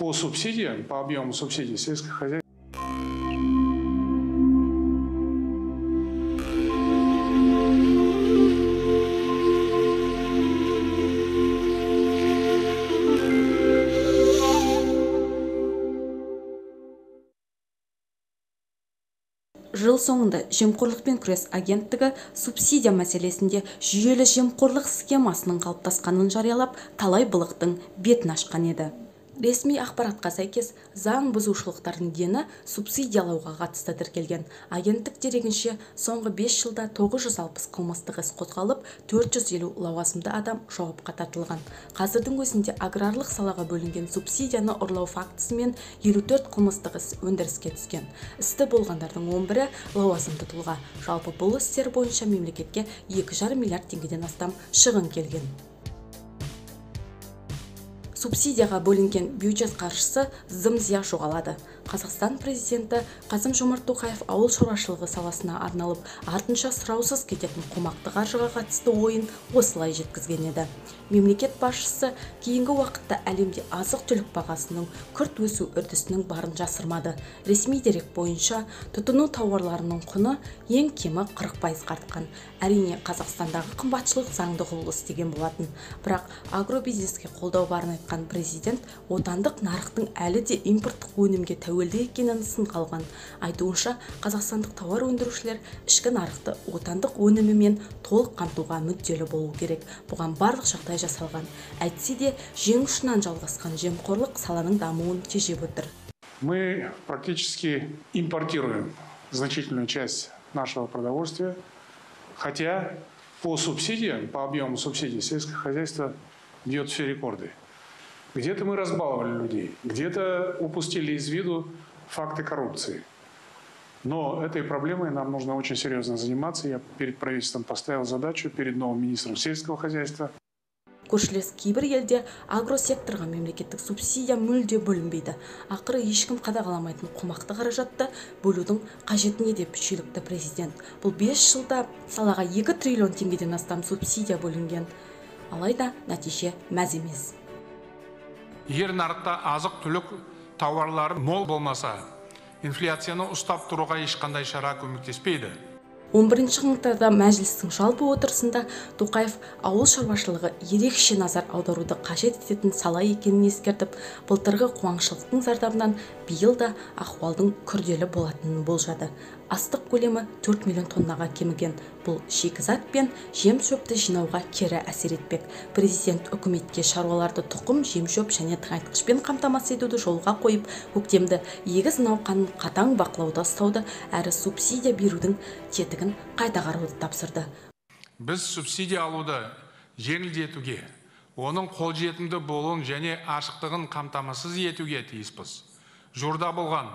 По субсидиям, по объему субсидий сельское хозяйство Жыл соңында жемқорлықпен күрес агенттігі субсидия мәселесінде жүйелі жемқорлық схемасының қалыптасқанын жариялап, талай былықтың бетін ашқан еді. Ресми ақпаратқа сәйкес, заң бұзушылықтардың дені субсидиялауға қатысты тіркелген. Агенттік дерегінше, соңғы 5 жылда 960 қылмыстық іс қозғалып, 450 лауазымды адам жауапқа тартылған. Қазірдің өзінде аграрлық салаға бөлінген субсидияны ұрлау фактісімен 54 қылмыстық іс өндіріске түскен. Істі болғандардың 11-і лауазымды тұлға. Жалпы бұл істер бойынша мемлекетке 2,5 миллиард теңгеден астам шығын келген. Субсидияға бөлінген бюджет қаржысы зым-зия жоғалады. Қазақстан президенті Қасым-Жомарт Тоқаев ауыл шаруашылығы саласына арналып, артынша сұраусыз кететін қомақты қаржыға қатысты ойын осылай жеткізген еді. Мемлекет басшысы кейінгі уақытта әлемде азық-түлік бағасының күрт өсу үрдісінің барын жасырмады. Ресми дерек бойынша тұтыну тауарларының құны ең кемі 40% артқан. Әрине, Қазақстандағы қымбатшылық заңды құбылыс деген болатын. Бірақ агробизнеске қолдау барын айтқан президент отандық нарықтың әлі де импорттық өнімге тәуелді екенін сынға алған. Айтуынша, қазақстандық тауар өндірушілер ішкі нарықты отандық өнімімен толық қамтуға мүдделі болу керек. Бұған барлық жағдай жасалған. Әйтсе де, жең ұшынан жалғасқан жемқорлық саланың дамуын тежеп отыр. Мы практически импортируем значительную часть нашего продовольствия, хотя по субсидиям, по объему субсидий сельское хозяйство бьет все рекорды. Где-то мы разбаловали людей, где-то упустили из виду факты коррупции. Но этой проблемой нам нужно очень серьезно заниматься. Я перед правительством поставил задачу, перед новым министром сельского хозяйства. Көршілес кейбір елде агросекторға мемлекеттік субсидия мүлде бөлінбейді. Ақыры ешкім қадағаламайтын қомақты қаражатты бөлудің қажеті не деп шүйлікті президент. Бұл 5 жылда салаға 2 триллион теңгеден астам субсидия бөлінген. Алайда нәтиже мәз емес. Егер нарықта азық-түлік тауарлары мол болмаса, инфляцияны ұстап тұруға ешқандай шара көмектеспейді. 11 қаңтарда мәжілістің жалпы отырысында Тоқаев ауыл шаруашылығы ерекше назар аударуды қажет ететін сала екенін ескертіп, былтырғы қуаңшылықтың зардабынан биыл да ахуалдың күрделі болатынын болжады. Астық көлемі 4 миллион тоннаға кеміген. Бұл шикізат пен жем-шөпті жинауға кері әсер етпек. Президент үкіметке шаруаларды тұқым, жем-шөп және тыңайтқышпен қамтамасыз етуді жолға қойып, көктемді егіс науқанын қатаң бақылауда ұстауды, әрі субсидия берудің тетігін қайта қарауды тапсырды. Біз субсидия алуды жеңілдетуге, оның қолжетімді болуын және ашықтығын қамтамасыз етуге тиіспіз. Жуырда болған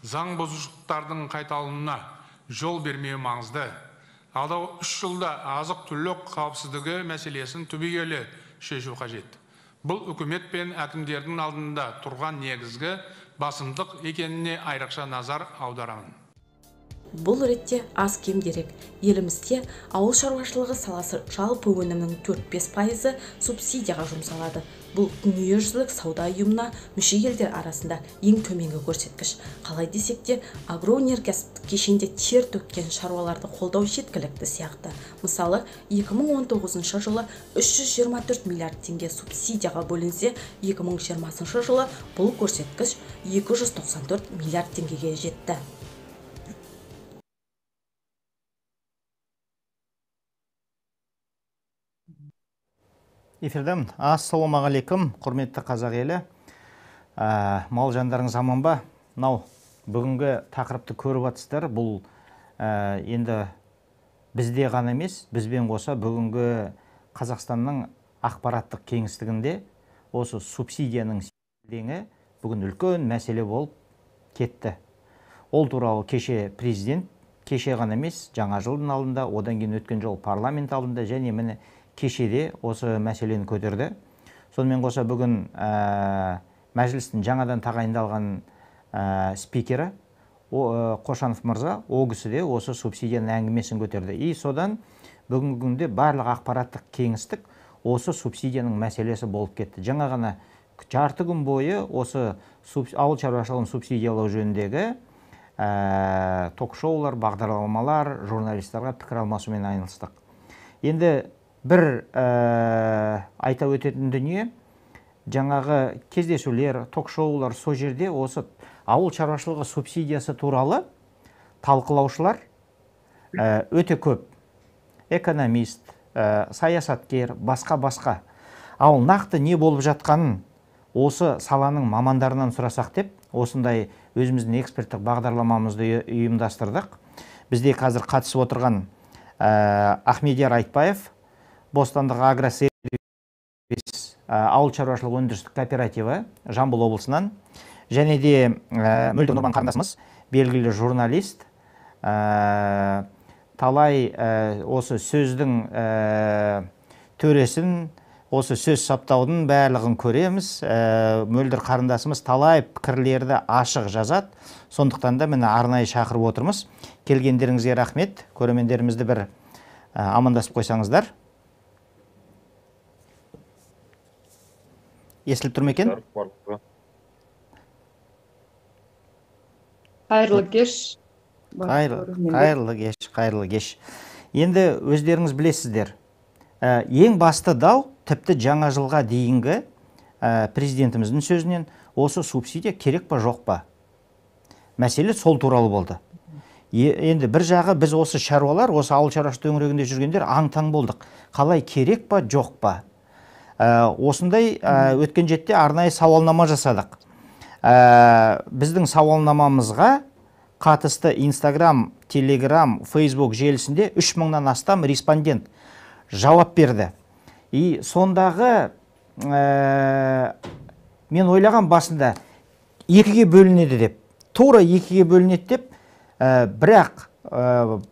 заң бұзушылықтардың қайталануына жол бермеу маңызды. Алдағы 3 жылда азық-түлік қауіпсіздігі мәселесін түбегейлі шешу қажет. Бұл үкімет пен әкімдердің алдында тұрған негізгі басымдық екеніне айрықша назар аударамын. Бұл ретте аз кем дерек. Елімізде ауыл шаруашылығы саласы жалпы өнімнің 4-5% субсидияға жұмсалады. Бұл дүниежүзілік сауда ұйымына мүше елдер арасында ең төменгі көрсеткіш. Қалай десек те, агроөнеркәсіптік кешенде тер төккен шаруаларды қолдау жеткілікті сияқты. Мысалы, 2019 жылы 324 миллиард теңге субсидияға бөлінсе, 2020 жылы бұл көрсеткіш 294 миллиард теңгеге жетті. Эфирден ассалаумағалейкум, құрметті қазақ елі. Мал жандарыңыз аман ба? Мынау бүгінгі тақырыпты көріп жатсыздар. Бұл енді бізде ғана емес, бізбен қоса бүгінгі Қазақстанның ақпараттық кеңістігінде осы субсидияның деңі бүгін үлкен мәселе болып кетті. Ол туралы кеше президент, кеше ғана емес, жаңа жылдың алдында, одан кейін өткен жол парламент алдында және міне кешеде осы мәселені көтерді. Сонымен қоса бүгін мәжілістің жаңадан тағайындалған спикері Қошанов мырза, ол кісі де осы субсидияның әңгімесін көтерді. И содан бүгінгі күнде барлық ақпараттық кеңістік осы субсидияның мәселесі болып кетті. Жаңа ғана Жарты күн бойы осы ауыл шаруашылығын субсидиялау жөніндегі ток-шоулар, бағдарламалар, журналистерға пікір алмасумен айналыстық. Енді бір айта өтетін дүние, жаңағы кездесулер, ток-шоулар, сол жерде осы ауыл шаруашылығы субсидиясы туралы талқылаушылар өте көп. Экономист, саясаткер, басқа-басқа. Ал нақты не болып жатқанын осы саланың мамандарынан сұрасақ деп, осындай өзіміздің эксперттік бағдарламамызды ұйымдастырдық. Бізде қазір қатысып отырған Ахмедияр Айтбаев, Бостандық агросервис ауыл шаруашылық өндірістік кооперативі Жамбыл облысынан, және де Мөлдір Нұрман қарындасымыз, белгілі журналист, талай осы сөздің төресін, осы сөз саптаудың барлығын көреміз. Мөлдір қарындасымыз талай пікірлерді ашық жазады. Сондықтан да міне арнайы шақырып отырмыз. Келгендеріңізге рахмет. Көрермендерімізді бір амандасып қойсаңыздар. Естіліп тұр ма екен? Қайырлы кеш. Қайырлы кеш, қайырлы кеш. Енді өздеріңіз білесіздер. Ең басты дау, тіпті жаңа жылға дейінгі президентіміздің сөзінен осы субсидия керек па, жоқ па? Мәселе сол туралы болды. Енді бір жағы біз осы шаруалар, осы ауыл шаруашылық төңірегінде жүргендер аң-таң болдық. Қалай керек па, жоқ па? Осындай өткен жетте арнайы сауалнама жасадық. Біздің сауалнамамызға қатысты Инстаграм, Телеграм, Фейсбук желісінде 3000-нан астам респондент жауап берді. И сондағы мен ойлаған басында екіге бөлінеді деп, тура екіге бөлінеді деп, бірақ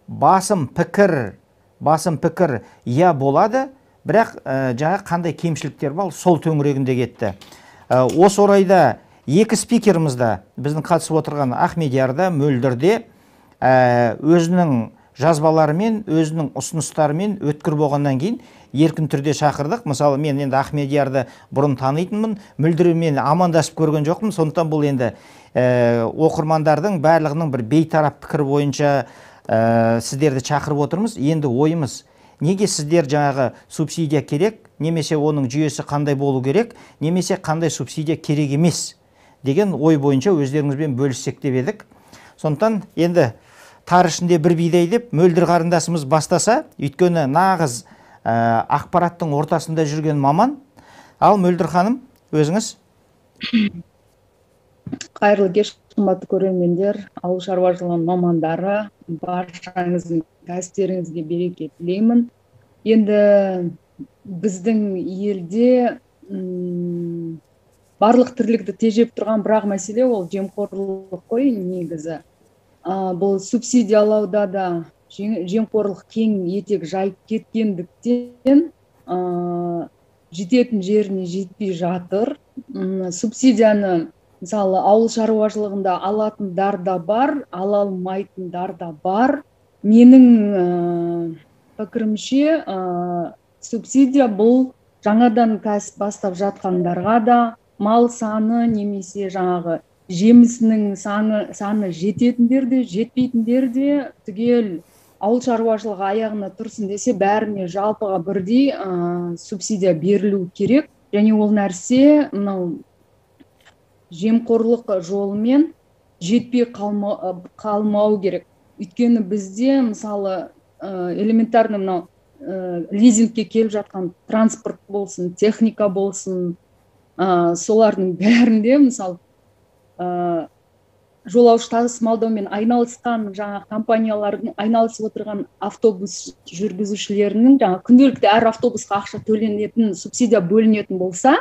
басым пікір я болады, бірақ жаңа қандай кемшіліктер бар, сол төңірегінде кетті. Осы орайда екі спикеріміз де, біздің қатысып отырған Ахмедияр да, Мөлдір де, өзінің жазбаларымен, өзінің ұсыныстарымен өткір болғаннан кейін еркін түрде шақырдық. Мысалы, мен енді Ахмедиярды бұрын танитынмын, Мөлдірмен амандасып көрген жоқпын. Сондықтан бұл енді оқырмандардың барлығының бір бейтарап пікір бойынша сіздерді шақырып отырмыз. Енді ойымыз, неге сіздер жаңағы субсидия керек, немесе оның жүйесі қандай болу керек, немесе қандай субсидия керек емес деген ой бойынша өздеріңізбен бөліссек деп едік. Сондықтан енді тар ішінде бір бидай деп Мөлдір қарындасымыз бастаса, өйткені нағыз ақпараттың ортасында жүрген маман. Ал Мөлдір ханым, өзіңіз. Қайырлы кеш, қымбатты көрермендер, ауыл шаруашылығының мамандары, баршаңыздың кәсіптеріңізге береке тілеймін. Енді біздің елде барлық тірлікті тежеп тұрған бірақ мәселе ол жемқорлық қой негізі. Бұл субсидиялауда да жемқорлық кең етек жайып кеткендіктен жететін жеріне жетпей жатыр. Субсидияны мысалы ауыл шаруашылығында алатындар да бар, ала алмайтындар да бар. Менің пікірімше, субсидия бұл жаңадан кәсіп бастап жатқандарға да, мал саны немесе жаңағы жемісінің саны жететіндер де, жетпейтіндер де, түгел ауыл шаруашылығы аяғына тұрсын десе, бәріне жалпыға бірдей субсидия берілу керек. Және ол нәрсе мынау жемқорлық жолымен жетпей қалмау керек. Өйткені бізде мысалы элементарно мынау лизингке келіп жатқан транспорт болсын, техника болсын, солардың бәрінде мысалы жолаушы тасымалдаумен айналысқан жаңа компаниялардың айналысып отырған автобус жүргізушілерінің жаңа күнделікті әр автобусқа ақша төленетін, субсидия бөлінетін болса,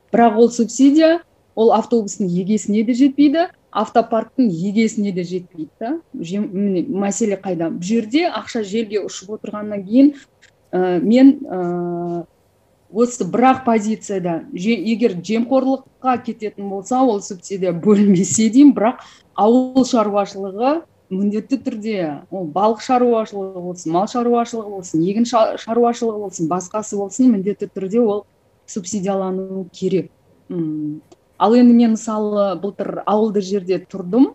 бірақ ол субсидия ол автобустың егесіне де жетпейді, автопарктың егесіне де жетпейді да. Мәселе қайда? Бұл жерде ақша желге ұшып отырғаннан кейін мен осы бірақ позицияда егер жемқорлыққа кететін болса, ол субсидия бөлінбесе деймін, бірақ ауыл шаруашылығы міндетті түрде, ол балық шаруашылығы болсын, мал шаруашылығы болсын, егін шаруашылығы болсын, басқасы болсын, міндетті түрде ол субсидиялану керек. Ал енді мен мысалы былтыр ауылды жерде тұрдым.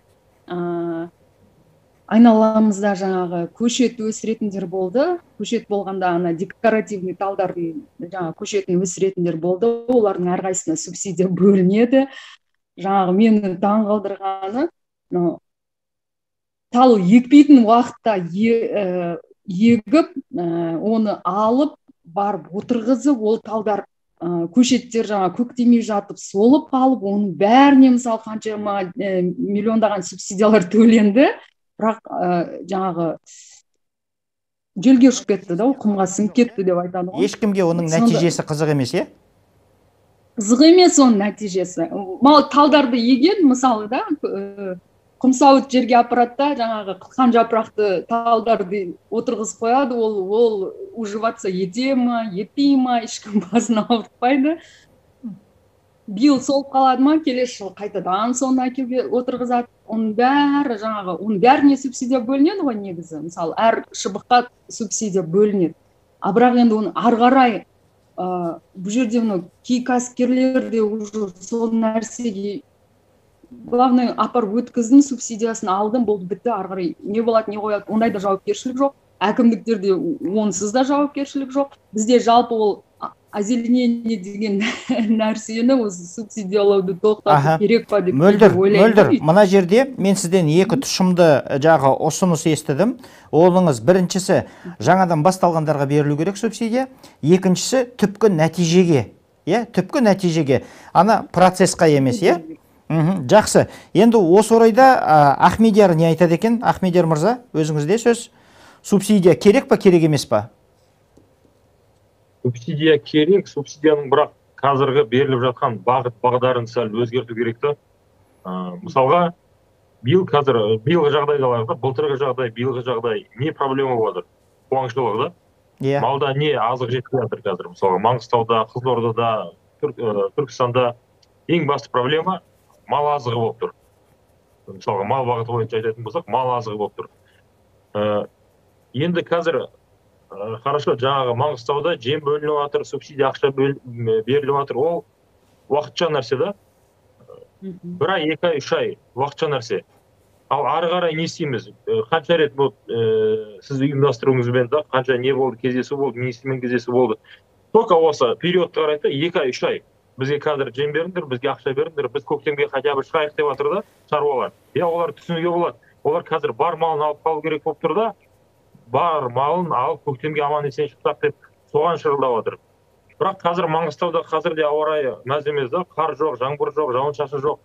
Айналамызда жаңағы көшет өсіретіндер болды. Көшет болғанда ана декоративный талдардың жаңағы көшетін өсіретіндер болды. Олардың әрқайсысына субсидия бөлінеді. Жаңағы мені таңғалдырғаны, тал екпейтін уақытта егіп, оны алып барып отырғызып, ол талдар көшеттер жаңа көктемей жатып солып қалып, оның бәріне мысалы қаншама миллиондаған субсидиялар төленді, бірақ жаңағы желге ұшып кетті да, ол құмға сіңіп кетті деп айтады ғой. Ешкімге оның нәтижесі қызық емес, е? Қызық емес оның нәтижесі. Мал талдарды еген мысалы да, құмсауыт жерге апарады да, жаңағы қылқан жапырақты талдарды отырғызып қояды, ол уживаться ете ма, етпей ма, ешкім басын ауыртпайды. Биыл солып қалады ма, келесі жылы қайтадан соны әкеліп отырғызады. Оның бәрі жаңағы, оның бәріне субсидия бөлінеді ғой негізі. Мысалы, әр шыбыққа субсидия бөлінеді. А бірақ енді оны ары қарай бұл жерде мынау кей кәсіпкерлер де уже сол нәрсеге главное апарып өткіздім, субсидиясын алдым, болды, бітті, ары қарай не болады, не қояды, ондай да жауапкершілік жоқ. Әкімдіктерде онсыз да жауапкершілік жоқ. Бізде жалпы ол озеленение деген нәрсені осы субсидиялауды тоқтату керек па деп ойлаймын. Мөлдір, мына жерде мен сізден екі тұшымды жағы ұсыныс естідім. Олыңыз біріншісі жаңадан басталғандарға берілу керек субсидия, екіншісі түпкі нәтижеге, иә, түпкі нәтижеге, ана процессқа емес, иә? Жақсы. Енді осы орайда Ахмедияр не айтады екен? Ахмедияр мырза, өзіңізде сөз. Субсидия керек па, керек емес па? Субсидия керек, субсидияның бірақ қазіргі беріліп жатқан бағыт бағдарын сәл өзгерту керек та. Мысалға, биыл қазір, биылғы жағдайды алайық та, былтырғы жағдай, биылғы жағдай не проблема болып жатыр? Қуаңшылық да. Иә. Малда не азық жетпей жатыр қазір. Мысалға, Маңғыстауда, Қызылордада, Түркістанда ең басты проблема мал азығы болып тұр. Мысалға, мал бағыты бойынша айтатын болсақ, мал азығы болып тұр. Енді қазір хорошо, жаңағы Маңғыстауда жем бөлініп жатыр, субсидия ақша беріліп жатыр. Ол уақытша нәрсе да. Бір ай, екі ай, үш ай уақытша нәрсе. Ал ары қарай не істейміз? Қанша рет бұл сіз ұйымдастыруыңызбен да, қанша не болды, кездесу болды, министрмен кездесу болды. Только осы периодты қарайды, екі ай, үш ай. Бізге қазір жем беріңдер, бізге ақша беріңдер, біз көктемге хотя бы шығайық деп жатыр да шаруалар. Я олар түсінуге болады. Олар қазір бар малын алып қалу керек болып тұр да, бар малын алып көктемге аман есен шықсақ деп соған шырылдап жатыр. Бірақ қазір Маңғыстауда қазір де ауа райы мәз емес да, қар жоқ, жаңбыр жоқ, жауын-шашын жоқ.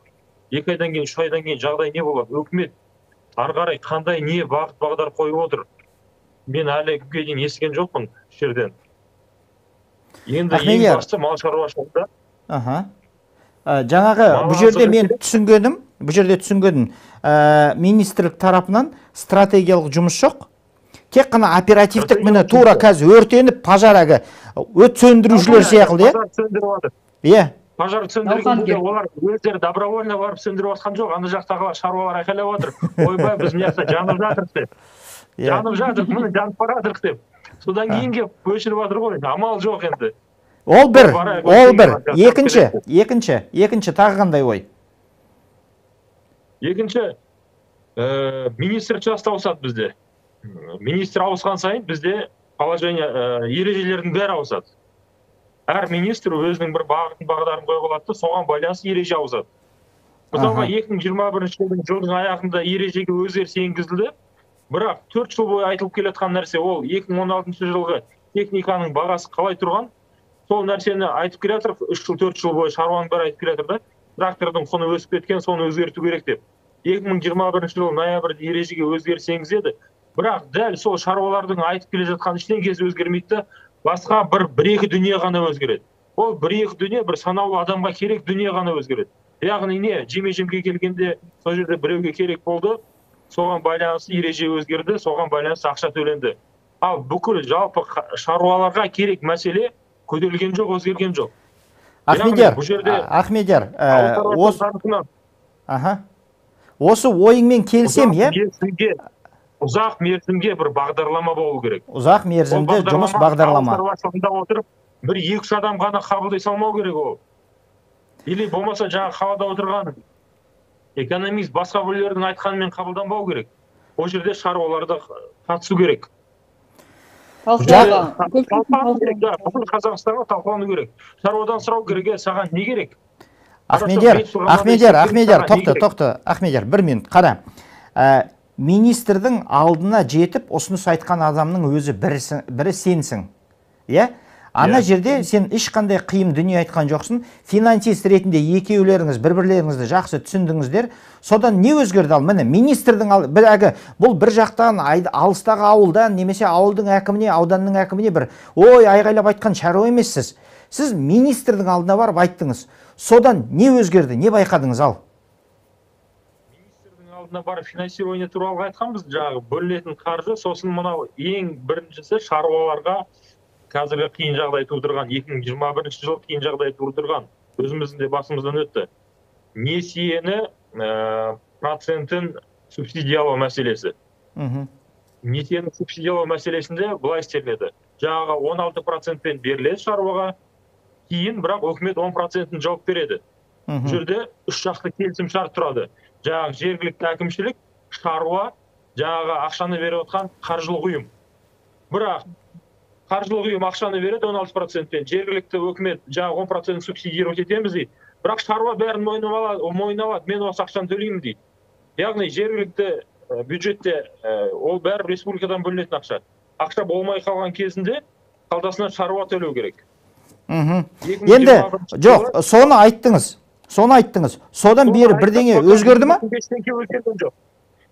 2 айдан кейін, 3 айдан кейін жағдай не болады? Үкімет ары қарай қандай не бағыт бағдар қойып отыр? Мен әлі күнге дейін естіген жоқпын жерден. Енді ең басты мал шаруашылығында. Аха. Жаңағы бұл жерде мен түсінгенім, министрлік тарапынан стратегиялық жұмыс жоқ. Тек қана оперативтік, міне тура қазір өртеніп пожар әлгі өрт сөндірушілер сияқты, иә? Иә. Пожар сөндіргенде олар өздері добровольно барып сөндіріп жатқан жоқ, ана жақтағылар шаруалар айқайлап жатыр. Ойбай, біз мына жақта жанып жатырмыз деп. Жанып жатырмыз, міне жанып бара жатырмыз деп. Содан кейін келіп өшіріп жатыр ғой, амал жоқ енді. Ол бір, ол бір. Екінші, тағы қандай ой? Екінші, министр часто ауысады бізде. Министр ауысқан сайын бізде положение, ережелердің бәрі ауысады. Әр министр өзінің бір бағытын, бағдарын қойып алады, соған байланысты ереже ауысады. Мысалға, 2021 жылдың аяғында ережеге өзгеріс енгізілді, бірақ 4 жыл бойы айтылып келе жатқан нәрсе ол 2016 жылғы техниканың бағасы қалай тұрған, сол нәрсені айтып келе жатыр, 3 жыл, 4 жыл бойы шаруаның бәрі айтып келе жатыр да, трактордың құны өсіп кеткен, соны өзгерту керек деп. 2021 жылы ноябрьде ережеге өзгеріс енгізеді, бірақ дәл сол шаруалардың айтып келе жатқан ештеңесі өзгермейді, басқа бір-екі дүние ғана өзгереді. Ол бір-екі дүние бір санаулы адамға керек дүние ғана өзгереді. Яғни не, жеме-жемге келгенде сол жерде біреуге керек болды, соған байланысты ереже өзгерді, соған байланысты ақша төленді. Ал бүкіл жалпы шаруаларға керек мәселе көтерілген жоқ, өзгерген жоқ. Ахмедияр, осы ойыңмен келісем, иә? Ұзақ мерзімге бір бағдарлама болу керек. Ұзақ мерзімді жұмыс бағдарлама. Шаруашылығында отырып, бір 2-3 адам ғана қабылдай салмау керек ол. Или болмаса жаңағы қалада отырған экономист басқа біреулердің айтқанымен қабылданбау керек. Ол жерде шаруалар да қатысу керек. Бүкіл Қазақстанға талқылану керек. Шаруадан сұрау керек, саған не керек? Ахмедияр, тоқта, Ахмедияр, бір минут, қара. Министрдің алдына жетіп, ұсыныс айтқан адамның өзі бірі сенсің. Иә? Ана жерде сен ешқандай қиын дүние айтқан жоқсың. Финансист ретінде екеулеріңіз бір-бірлеріңізді жақсы түсіндіңіздер. Содан не өзгерді ал? Міне, министрдің бұл бір жақтан алыстағы ауылдан немесе ауылдың әкіміне, ауданның әкіміне бір ой айғайлап айтқан шаруа емессіз. Сіз министрдің алдына барып айттыңыз. Содан не өзгерді, не байқадыңыз ал? Министрдің алдына барып финансирование туралы айтқанбыз, жаңағы бөлінетін қаржы, сосын мынау ең біріншісі шаруаларға қазіргі қиын жағдай тудырған, 2021 жылы қиын жағдай тудырған, өзіміздің де басымыздан өтті. Несиені процентін субсидиялау мәселесі. Несиені субсидиялау мәселесінде былай істелінеді. Жаңағы 16%-пен беріледі шаруаға, кейін бірақ өкімет 10%-ін жауап береді. Бұл жерде үш жақты келісімшарт тұрады. Жаңағы жергілікті әкімшілік, шаруа, жаңағы ақшаны беріп отқан қаржылық ұйым. Бірақ қаржылық ұйым ақшаны береді 16%-пен, жергілікті өкімет жаңағы 10% субсидировать етеміз дейді. Бірақ шаруа бәрін мойнына алады, мен осы ақшаны төлеймін дейді. Яғни жергілікті бюджетте ол бәрі республикадан бөлінетін ақша. Ақша болмай қалған кезінде қалтасынан шаруа төлеу керек. Енді жоқ, соны айттыңыз. Содан бері бірдеңе өзгерді ма? Ештеңе өзгерген жоқ.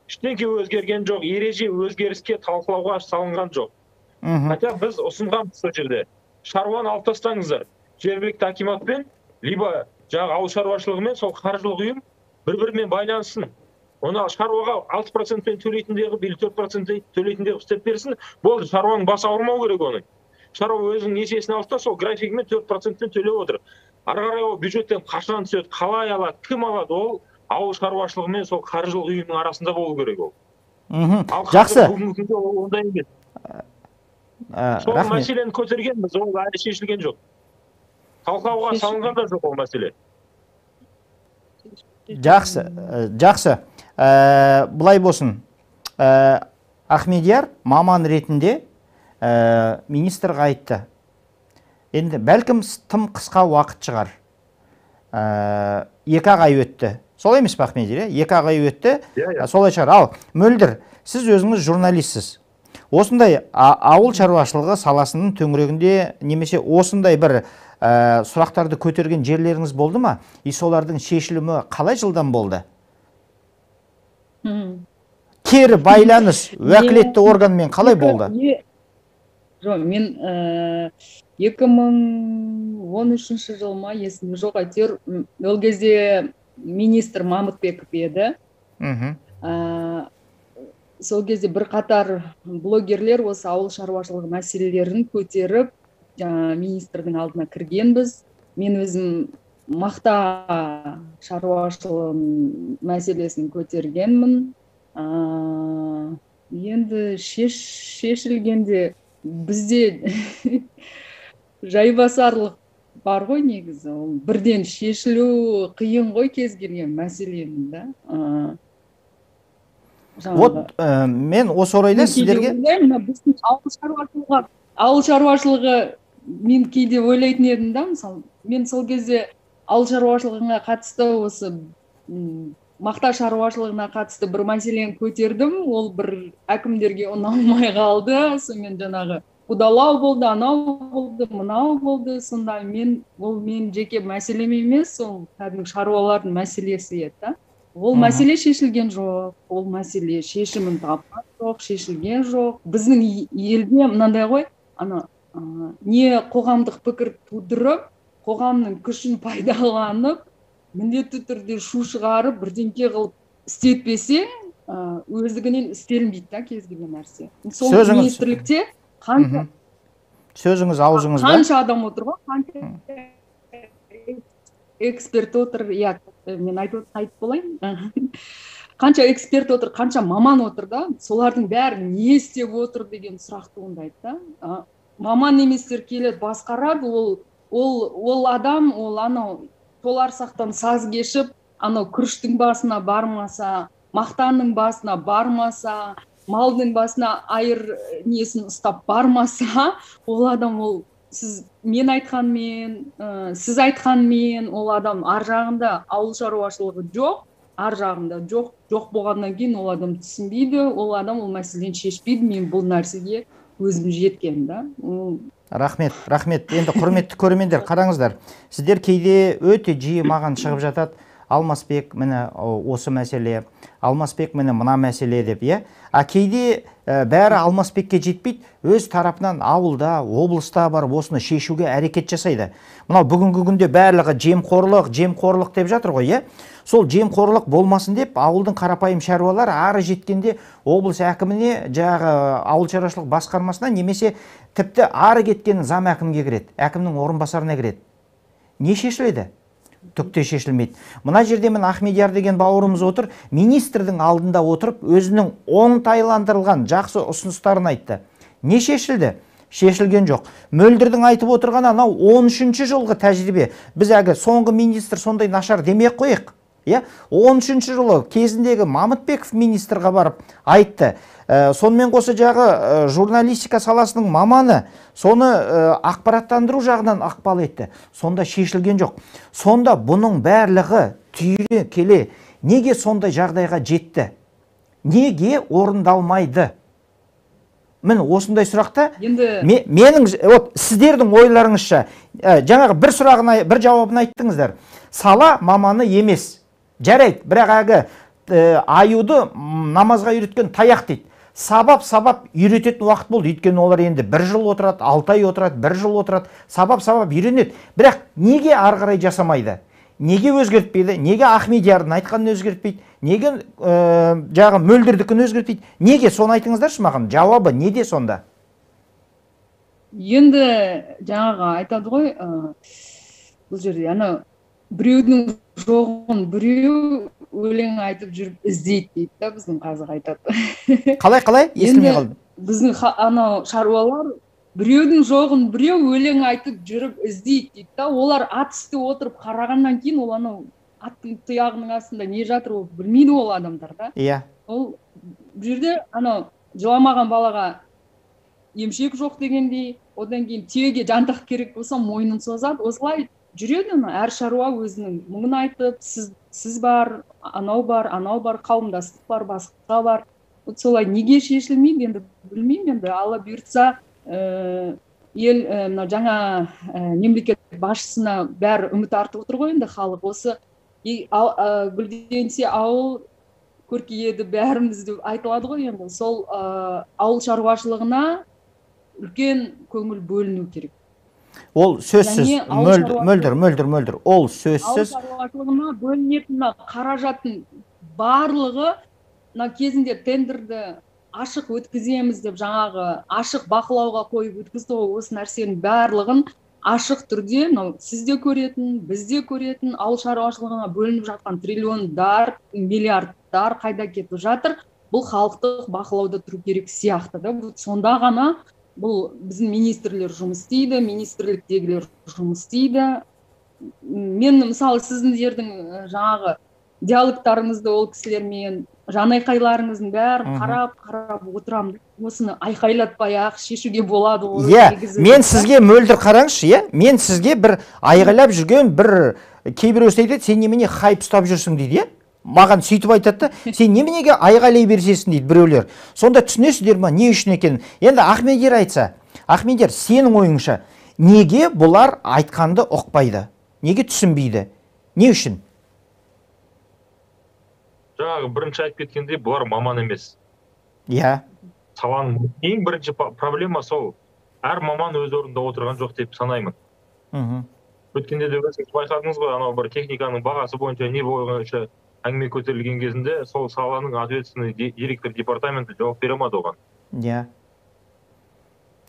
Ештеңе өзгерген жоқ, ереже өзгеріске талқылауға салынған жоқ. Хотя біз ұсынғанбыз сол жерде. Шаруаны алып тастаңыздар. Жергілікті акиматпен, либо жаңағы ауыл шаруашылығымен сол қаржылық ұйым бір-бірімен байланысын. Оны шаруаға 6%-пен төлейтіндей қылып, или 4% төлейтіндей қылып істеп берсін. Болды, шаруаның басы ауырмау керек оның. Шаруа өзінің несиесін алды да сол графигімен 4%-пен төлеп отыр. Ары қарай ол бюджеттен қашан түседі, қалай алады, кім алады, ол ауыл шаруашылығымен сол қаржылық ұйымның арасында болу керек ол. Жақсы. Бүгінгі күнде ол ондай емес. Сол мәселені көтергенбіз, ол әлі шешілген жоқ. Талқылауға салынған да жоқ ол мәселе. Жақсы, жақсы. Былай болсын. Ахмедияр маман ретінде министрға айтты. Енді бәлкім тым қысқа уақыт шығар. 2 ай өтті. Солай емес пе, Ахмедияр? 2 ай өтті. Солай шығар. Ал, Мөлдір, сіз өзіңіз журналистсіз. Осындай ауыл шаруашылығы саласының төңірегінде немесе осындай бір сұрақтарды көтерген жерлеріңіз болды ма? И солардың шешілімі қалай жылдам болды? Кері байланыс уәкілетті органмен қалай болды? Жоқ, мен 2013 жыл ма, есімде жоқ, әйтеуір ол кезде министр Мамытбеков еді. Сол кезде бірқатар блогерлер осы ауыл шаруашылығы мәселелерін көтеріп, министрдің алдына кіргенбіз. Мен өзім мақта шаруашылығы мәселесін көтергенмін. Енді шешілгенде бізде жайбасарлық бар ғой негізі. Ол бірден шешілу қиын ғой кез келген мәселенің, да. Вот мен осы орайда сіздерге ауыл шаруашылығы мен кейде ойлайтын едім да, мысалы мен сол кезде ауыл шаруашылығына қатысты осы мақта шаруашылығына қатысты бір мәселені көтердім, ол бір әкімдерге ұнамай қалды, сонымен жаңағы қудалау болды, анау болды, мынау болды. Сонда мен ол мен жеке мәселем емес, ол кәдімгі шаруалардың мәселесі еді да. Ол мәселе шешілген жоқ, ол мәселе шешімін тапқан жоқ, шешілген жоқ. Біздің елде мынандай ғой, ана не қоғамдық пікір тудырып, қоғамның күшін пайдаланып, міндетті түрде шу шығарып, бірдеңке қылып істетпесе, өздігінен істелінбейді да кез келген нәрсе. Сол министрлікте қанша сөзіңіз аузыңызда қанша адам отыр ғой, қанша эксперт отыр, иә, мен айтып болайын. Қанша эксперт отыр, қанша маман отыр да, солардың бәрі не істеп отыр деген сұрақ туындайды да. Маман еместер келеді, басқарады, ол адам, ол анау толарсақтан саз кешіп, анау күріштің басына бармаса, мақтаның басына бармаса, малдың басына айыр несін ұстап бармаса, ол адам, ол сіз мен айтқанмен, сіз айтқанмен, ол адам ар жағында ауыл шаруашылығы жоқ, ар жағында жоқ, жоқ болғаннан кейін ол адам түсінбейді, ол адам ол мәселені шешпейді. Мен бұл нәрсеге өзім жеткен да. Рахмет, рахмет. Енді құрметті көрермендер, қараңыздар, сіздер кейде өте жиі маған шығып жатады, Алмасбек міне осы мәселе, Алмасбек міне мына мәселе деп, иә? А кейде бәрі Алмасбекке жетпейді, өз тарапынан ауылда, облыста барып осыны шешуге әрекет жасайды. Мынау бүгінгі күнде барлығы жемқорлық, жемқорлық деп жатыр ғой, иә? Сол жемқорлық болмасын деп ауылдың қарапайым шаруалары ары жеткенде облыс әкіміне, жаңағы ауыл шаруашылық басқармасына, немесе тіпті ары кеткен зам әкімге кіреді, әкімнің орынбасарына кіреді. Не шешіледі? Түк те шешілмейді. Мына жерде мен Ахмедияр деген бауырымыз отыр, министрдің алдында отырып, өзінің оңтайландырылған жақсы ұсыныстарын айтты. Не шешілді? Шешілген жоқ. Мөлдірдің айтып отырған анау 13-ші жылғы тәжірибе. Біз әлгі соңғы министр сондай нашар демей қояйық. Иә? 13-ші жылы кезіндегі Мамытбеков министрға барып айтты. Сонымен қоса жағы журналистика саласының маманы соны ақпараттандыру жағынан ықпал етті. Сонда шешілген жоқ. Сонда бұның барлығы түйре келе неге сондай жағдайға жетті? Неге орындалмайды? Міне осындай сұрақта енді менің, вот, сіздердің ойларыңызша, жаңағы бір сұрағына, бір жауабын айттыңыздар. Сала маманы емес. Жарайды, бірақ әлгі аюды намазға үйреткен таяқ дейді. Сабап-сабап үйрететін уақыт болды. Өйткені олар енді бір жыл отырады, 6 ай отырады, бір жыл отырады, сабап-сабап үйренеді. Бірақ неге ары қарай жасамайды? Неге өзгертпейді? Неге Ахмедиярдың айтқанын өзгертпейді? Неге жағы Мөлдірдікін өзгертпейді? Неге, соны айтыңыздаршы маған? Жауабы неде сонда? Енді жаңағы айтады ғой, бұл жерде ана біреудің жоғын біреу өлең айтып жүріп іздейді дейді да, біздің қазақ айтады. Қалай, қалай? Естілмей қалды. Біздің анау шаруалар біреудің жоғын біреу өлең айтып жүріп іздейді дейді да. Олар ат үсті отырып қарағаннан кейін ол анау аттың тұяғының астында не жатыр ол білмейді ол адамдар да. Иә. Ол бұл жерде анау жыламаған балаға емшек жоқ дегендей, одан кейін түйеге жантақ керек болса мойнын созады. Осылай жүреді ана әр шаруа өзінің мұңын айтып, сіз бар, анау бар, анау бар, қауымдастық бар, басқа бар. Вот солай неге шешілмейді енді білмеймін енді. Алла бұйыртса, ел мына жаңа мемлекет басшысына бәрі үміт артып отыр ғой енді халық. Осы гүлденсе ауыл көркейеді бәріміз деп айтылады ғой енді. Сол ауыл шаруашылығына үлкен көңіл бөліну керек. Ол сөзсіз, Мөлдір, Мөлдір, Мөлдір, ол сөзсіз. Ауыл шаруашылығына бөлінетін қаражаттың барлығы мына кезінде тендерді ашық өткіземіз деп жаңағы ашық бақылауға қойып өткізді ғой. Осы нәрсенің барлығын ашық түрде мынау сіз де көретін, біз де көретін ауыл шаруашылығына бөлініп жатқан триллиондар, миллиардтар қайда кетіп жатыр, бұл халықтық бақылауда тұру керек сияқты да. Сонда ғана бұл біздің министрлер жұмыс істейді, министрліктегілер жұмыс істейді. Мен мысалы сіздердің жаңағы диалогтарыңызды ол кісілермен, жанайқайларыңыздың бәрін қарап отырамын. Осыны айқайлатпай ақ шешуге болады ғой. Иә, мен сізге Мөлдір қараңызшы, иә, мен сізге бір айғайлап жүрген бір кейбіреусі айтады, сен немене хайп ұстап жүрсің дейді, иә? Маған сөйтіп айтады да, сен неменеге айғайлай берсесің дейді біреулер. Сонда түсінесіздер ма, не үшін екенін? Енді Ахмедияр айтса, Ахмедияр, сенің ойыңша, неге бұлар айтқанды ұқпайды? Неге түсінбейді? Не үшін? Жаңағы бірінші айтып кеткендей, бұлар маман емес. Иә. Саланың ең бірінші проблема сол. Әр маман өз орнында отырған жоқ деп санаймын. Өткенде де өзіңіз байқадыңыз ғой, анау бір техниканың бағасы бойынша, не бойынша әңгіме көтерілген кезінде сол саланың ответственный директор департаменті жауап бере алмады оған. Иә.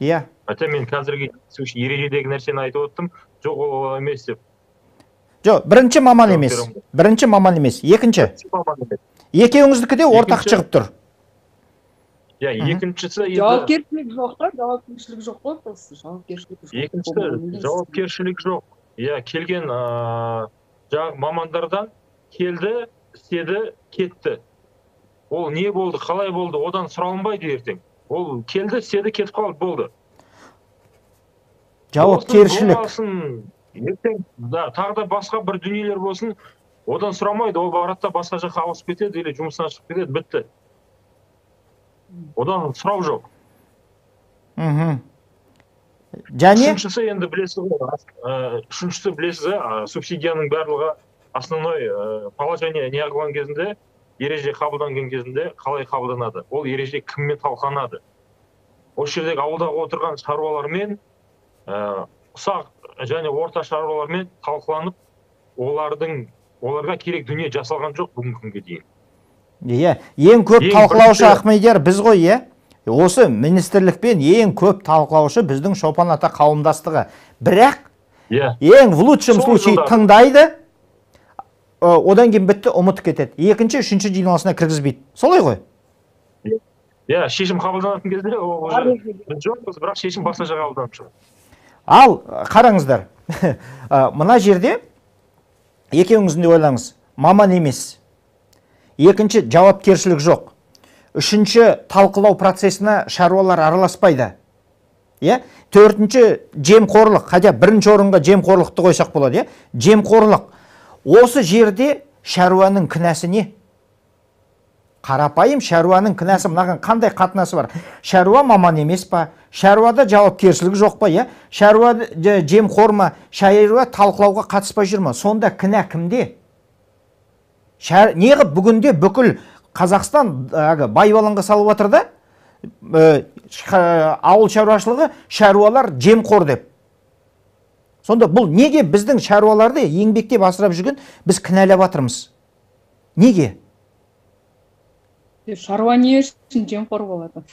Иә. Хотя мен қазіргі ережедегі нәрсені айтып отырмын, жоқ ол олай емес деп. Жоқ, бірінші маман емес. Бірінші маман емес. Екінші. Екеуіңіздікі де ортақ шығып тұр. Иә, екіншісі енді жауапкершілік жоқ та, жауапкершілік жоқ қой, просто жауапкершілік жоқ. Екіншісі жауапкершілік жоқ. Иә, келген Жаңағы мамандардан келді, істеді, кетті. Ол не болды, қалай болды, одан сұралынбайды ертең. Ол келді, істеді, кетіп қалды, болды. Жауапкершілік. Ертең, да, тағы да басқа бір дүниелер болсын, одан сұрамайды, ол барады да басқа жаққа ауысып кетеді или жұмысынан шығып кетеді, бітті. Одан сұрау жоқ. Және? Үшіншісі енді білесіз ғой, үшіншісі білесіз, субсидияның барлығы основной положение не қылған кезінде, ереже қабылданған кезінде қалай қабылданады? Ол ереже кіммен талқыланады? Осы жердегі ауылдағы отырған шаруалармен, ұсақ және орта шаруалармен талқыланып, оларға керек дүние жасалған жоқ бүгінгі күнге дейін. Иә, ең көп талқылаушы Ахмедияр біз ғой, иә? Осы министрлікпен ең көп талқылаушы біздің Шопан ата қауымдастығы. Бірақ ең в лучшем случае тыңдайды, одан кейін бітті, ұмытып кетеді. Екінші, үшінші жиналысына кіргізбейді. Солай ғой? Иә, шешім қабылданатын кезде ол уже біз жоқпыз, бірақ шешім басқа жаққа қабылданып шығады. Ал қараңыздар, мына жерде екеуіңіздің де ойлаңыз, маман емес. Екінші, жауапкершілік жоқ. Үшінші, талқылау процесіне шаруалар араласпайды. Иә? Төртінші, жемқорлық. Хотя бірінші орынға жемқорлықты қойсақ болады, иә? Жемқорлық. Осы жерде шаруаның кінәсі не? Қарапайым шаруаның кінәсі мынаған қандай қатынасы бар? Шаруа маман емес па? Шаруада жауапкершілік жоқ па, иә? Шаруа жемқор ма? Шаруа талқылауға қатыспай жүр ма? Сонда кінә кімде? Неғып бүгінде бүкіл Қазақстан байбалаңға салып отыр да, ауыл шаруашылығы шаруалар жемқор деп. Сонда бұл неге біздің шаруаларды еңбектеп асырап жүрген біз кінәлап жатырмыз? Неге? Шаруа не үшін жемқор болады?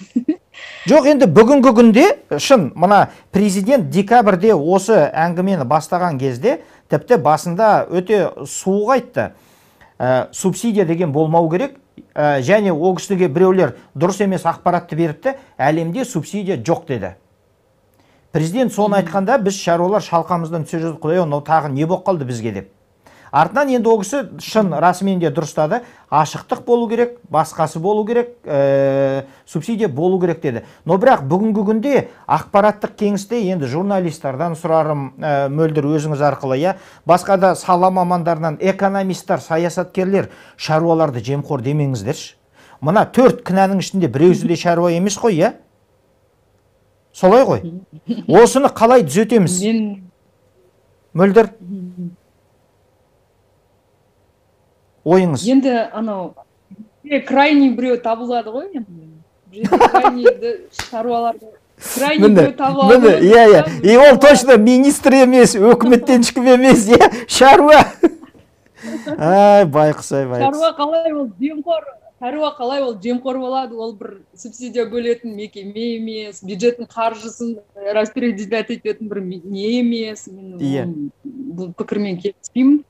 Жоқ, енді бүгінгі күнде шын мына президент декабрьде осы әңгімені бастаған кезде тіпті басында өте суық айтты. Субсидия деген болмау керек. Және ол кісіге біреулер дұрыс емес ақпаратты беріпті, әлемде субсидия жоқ деді. Президент соны айтқанда біз шаруалар шалқамыздан түсе жаздық, құдай ау, тағы не болып қалды бізге деп. Артынан енді ол кісі шын расымен де дұрыстады, ашықтық болу керек, басқасы болу керек, субсидия болу керек деді. Но бірақ бүгінгі күнде ақпараттық кеңісте енді журналисттардан сұрарым, Мөлдір өзіңіз арқылы, иә, басқа да сала мамандарынан, экономисттар, саясаткерлер шаруаларды жемқор демеңіздерші. Мына төрт кінәнің ішінде біреусі де шаруа емес қой, иә? Солай ғой. Осыны қалай түзетеміз? Мөлдір? Ойыңыз. Енді анау крайний біреу табылады ғой енді. Крайнийді шаруаларды крайний біреу табылады. Иә, иә. И ол точно министр емес, өкіметтен ешкім емес, иә, шаруа. Ай, байқұс, ай, байқұс. Шаруа қалай ол жемқор, шаруа қалай ол жемқор болады, ол бір субсидия бөлетін мекеме емес, бюджеттің қаржысын распределять ететін бір не емес. Мен бұл пікірмен келіспеймін.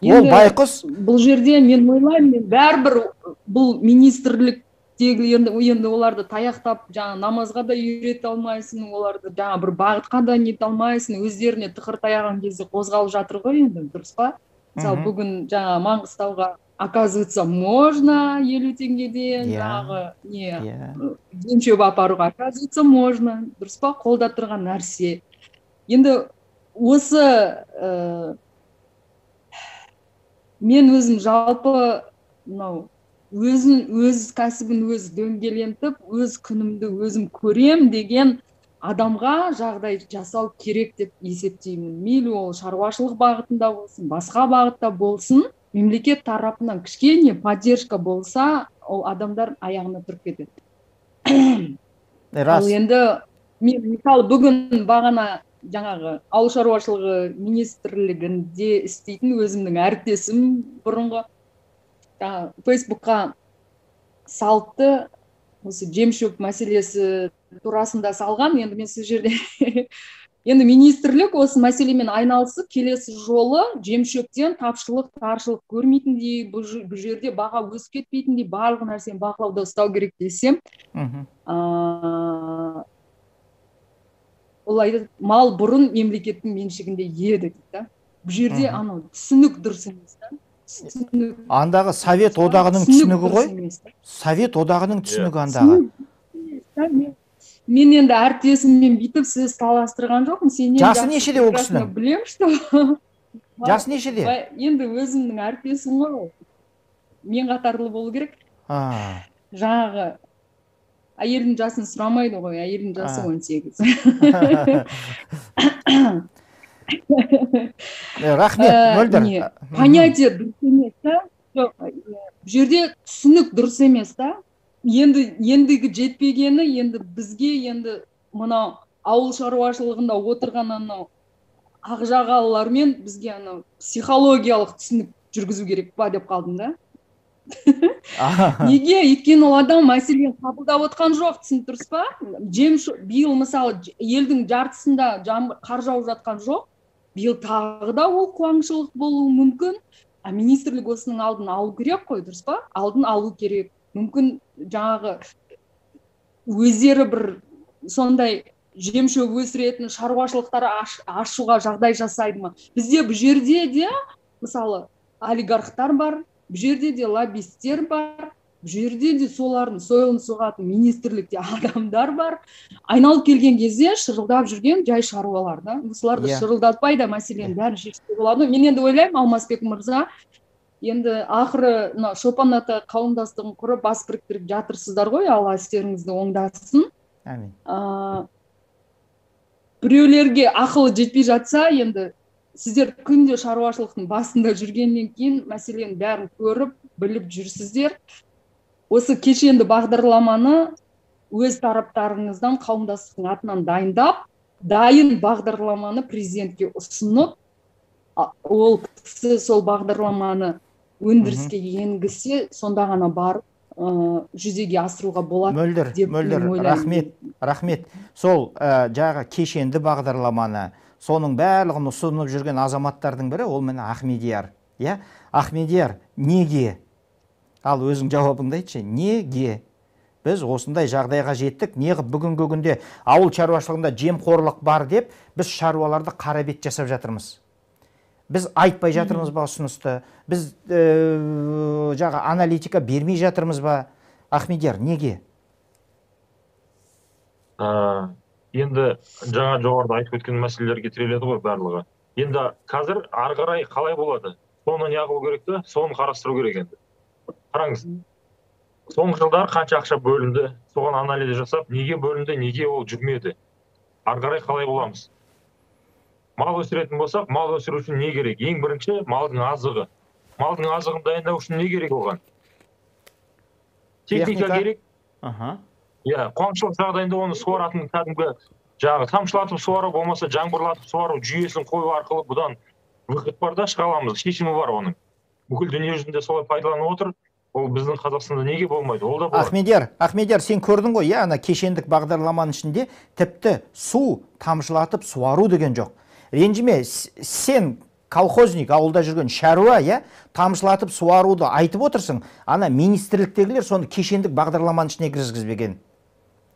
Ол байқұс. Бұл жерде мен ойлаймын, мен бәрібір бұл министрліктегі енді оларды таяқтап, жаңа намазға да үйрете алмайсың, оларды жаңа бір бағытқа да нете алмайсың, өздеріне тықыр таяған кезде қозғалып жатыр ғой енді, дұрыс па? Мысалы, бүгін жаңа Маңғыстауға, оказывается, можно 50 теңгеден, жаңағы не, жем-шөп апаруға, оказывается, можно, дұрыс па? Қолда тұрған нәрсе. Енді осы мен өзім жалпы мынау өзін өз кәсібін өз дөңгелентіп, өз күнімді өзім көрем деген адамға жағдай жасау керек деп есептеймін. Мейлі ол шаруашылық бағытында болсын, басқа бағытта болсын, мемлекет тарапынан кішкене поддержка болса, ол адамдар аяғына тұрып кетеді. Рас. Ал енді мен мысалы бүгін бағана жаңағы ауыл шаруашылығы министрлігінде істейтін өзімнің әріптесім бұрынғы Фейсбукқа салыпты, осы жемшөп мәселесі турасында салған. Енді мен сол жерде енді министрлік осы мәселемен айналысып, келесі жолы жемшөптен тапшылық, таршылық көрмейтіндей, бұл жерде баға өсіп кетпейтіндей барлық нәрсені бақылауда ұстау керек десем, ол айтады, мал бұрын мемлекеттің меншігінде еді дейді. Бұл жерде анау түсінік дұрыс емес та. Андағы Совет одағының түсінігі ғой. Совет одағының түсінігі андағы. Мен енді әріптесіммен бүйтіп сөз таластырған жоқпын. Сенен жасы нешеде ол кісінің? Білем, что. Жасы нешеде? Енді өзімнің әріптесім ғой ол. Мен қатарлы болу керек. Жаңағы әйелдің жасын сұрамайды ғой, әйелдің жасы 18. Рахмет, Мөлдір. Понятие дұрыс емес та. Бұл жерде түсінік дұрыс емес та. Ендігі жетпегені, енді бізге енді мынау ауыл шаруашылығында отырған анау ақжағалылармен бізге анау психологиялық түсінік жүргізу керек па деп қалдым да. Неге? Өйткені ол адам мәселені қабылдап отқан жоқ, түсініп тұрсыз ба? Биыл мысалы елдің жартысында қар жауып жатқан жоқ. Биыл тағы да ол қуаңшылық болуы мүмкін. А министрлік осының алдын алу керек қой, дұрыс па? Алдын алу керек. Мүмкін жаңағы өздері бір сондай жем-шөп өсіретін шаруашылықтар ашуға жағдай жасайды ма? Бізде бұл жерде де мысалы олигархтар бар, бұл жерде де лоббисттер бар, бұл жерде де солардың сойылын соғатын министрлікте адамдар бар. Айналып келген кезде шырылдап жүрген жай шаруалар да. Осыларды шырылдатпай да мәселенің бәрін шешсе болады. Мен енді ойлаймын, Алмасбек мырза, енді ақыры мына Шопан ата қауымдастығын құрып бас біріктіріп жатырсыздар ғой, Алла істеріңізді оңдасын. Әмин. Біреулерге ақылы жетпей жатса, енді сіздер күнде шаруашылықтың басында жүргеннен кейін мәселенің бәрін көріп, біліп жүрсіздер. Осы кешенді бағдарламаны өз тараптарыңыздан қауымдастықтың атынан дайындап, дайын бағдарламаны президентке ұсынып, ол кісі сол бағдарламаны өндіріске енгізсе, сонда ғана барып жүзеге асыруға болады. Мөлдір, Мөлдір, рахмет, рахмет. Сол жаңағы кешенді бағдарламаны, соның барлығын ұсынып жүрген азаматтардың бірі ол міне Ахмедияр. Иә? Ахмедияр, неге? Ал өзің жауабыңды айтшы, неге? Біз осындай жағдайға жеттік, неғып бүгінгі күнде ауыл шаруашылығында жемқорлық бар деп біз шаруаларды қара бет жасап жатырмыз. Біз айтпай жатырмыз ба ұсынысты? Біз жаңа аналитика бермей жатырмыз ба? Ахмедияр, неге? Енді жаңа жоғарыда айтып өткен мәселелерге тіреледі ғой барлығы. Енді қазір ары қарай қалай болады? Соны не қылу керек те? Соны қарастыру керек енді. Қараңыз. Соңғы жылдары қанша ақша бөлінді, соған анализ жасап, неге бөлінді, неге ол жүрмеді? Ары қарай қалай боламыз? Мал өсіретін болсақ, мал өсіру үшін не керек? Ең бірінші малдың азығы. Малдың азығын дайындау үшін не керек оған? Техника керек. Иә, қуаңшылық жағдайында оны суаратын кәдімгі жаңағы тамшылатып суару, болмаса жаңбырлатып суару жүйесін қою арқылы бұдан выход бар да, шыға аламыз, шешімі бар оның. Бүкіл дүние жүзінде солай пайдаланып отыр. Ол біздің Қазақстанда неге болмайды? Ол да болады. Ахмедияр, Ахмедияр, сен көрдің ғой, иә, ана кешендік бағдарламаның ішінде тіпті су тамшылатып суару деген жоқ. Ренжіме, сен колхозник, ауылда жүрген шаруа, иә, тамшылатып суаруды айтып отырсың, ана министрліктегілер соны кешендік бағдарламаның ішіне кіргізбеген.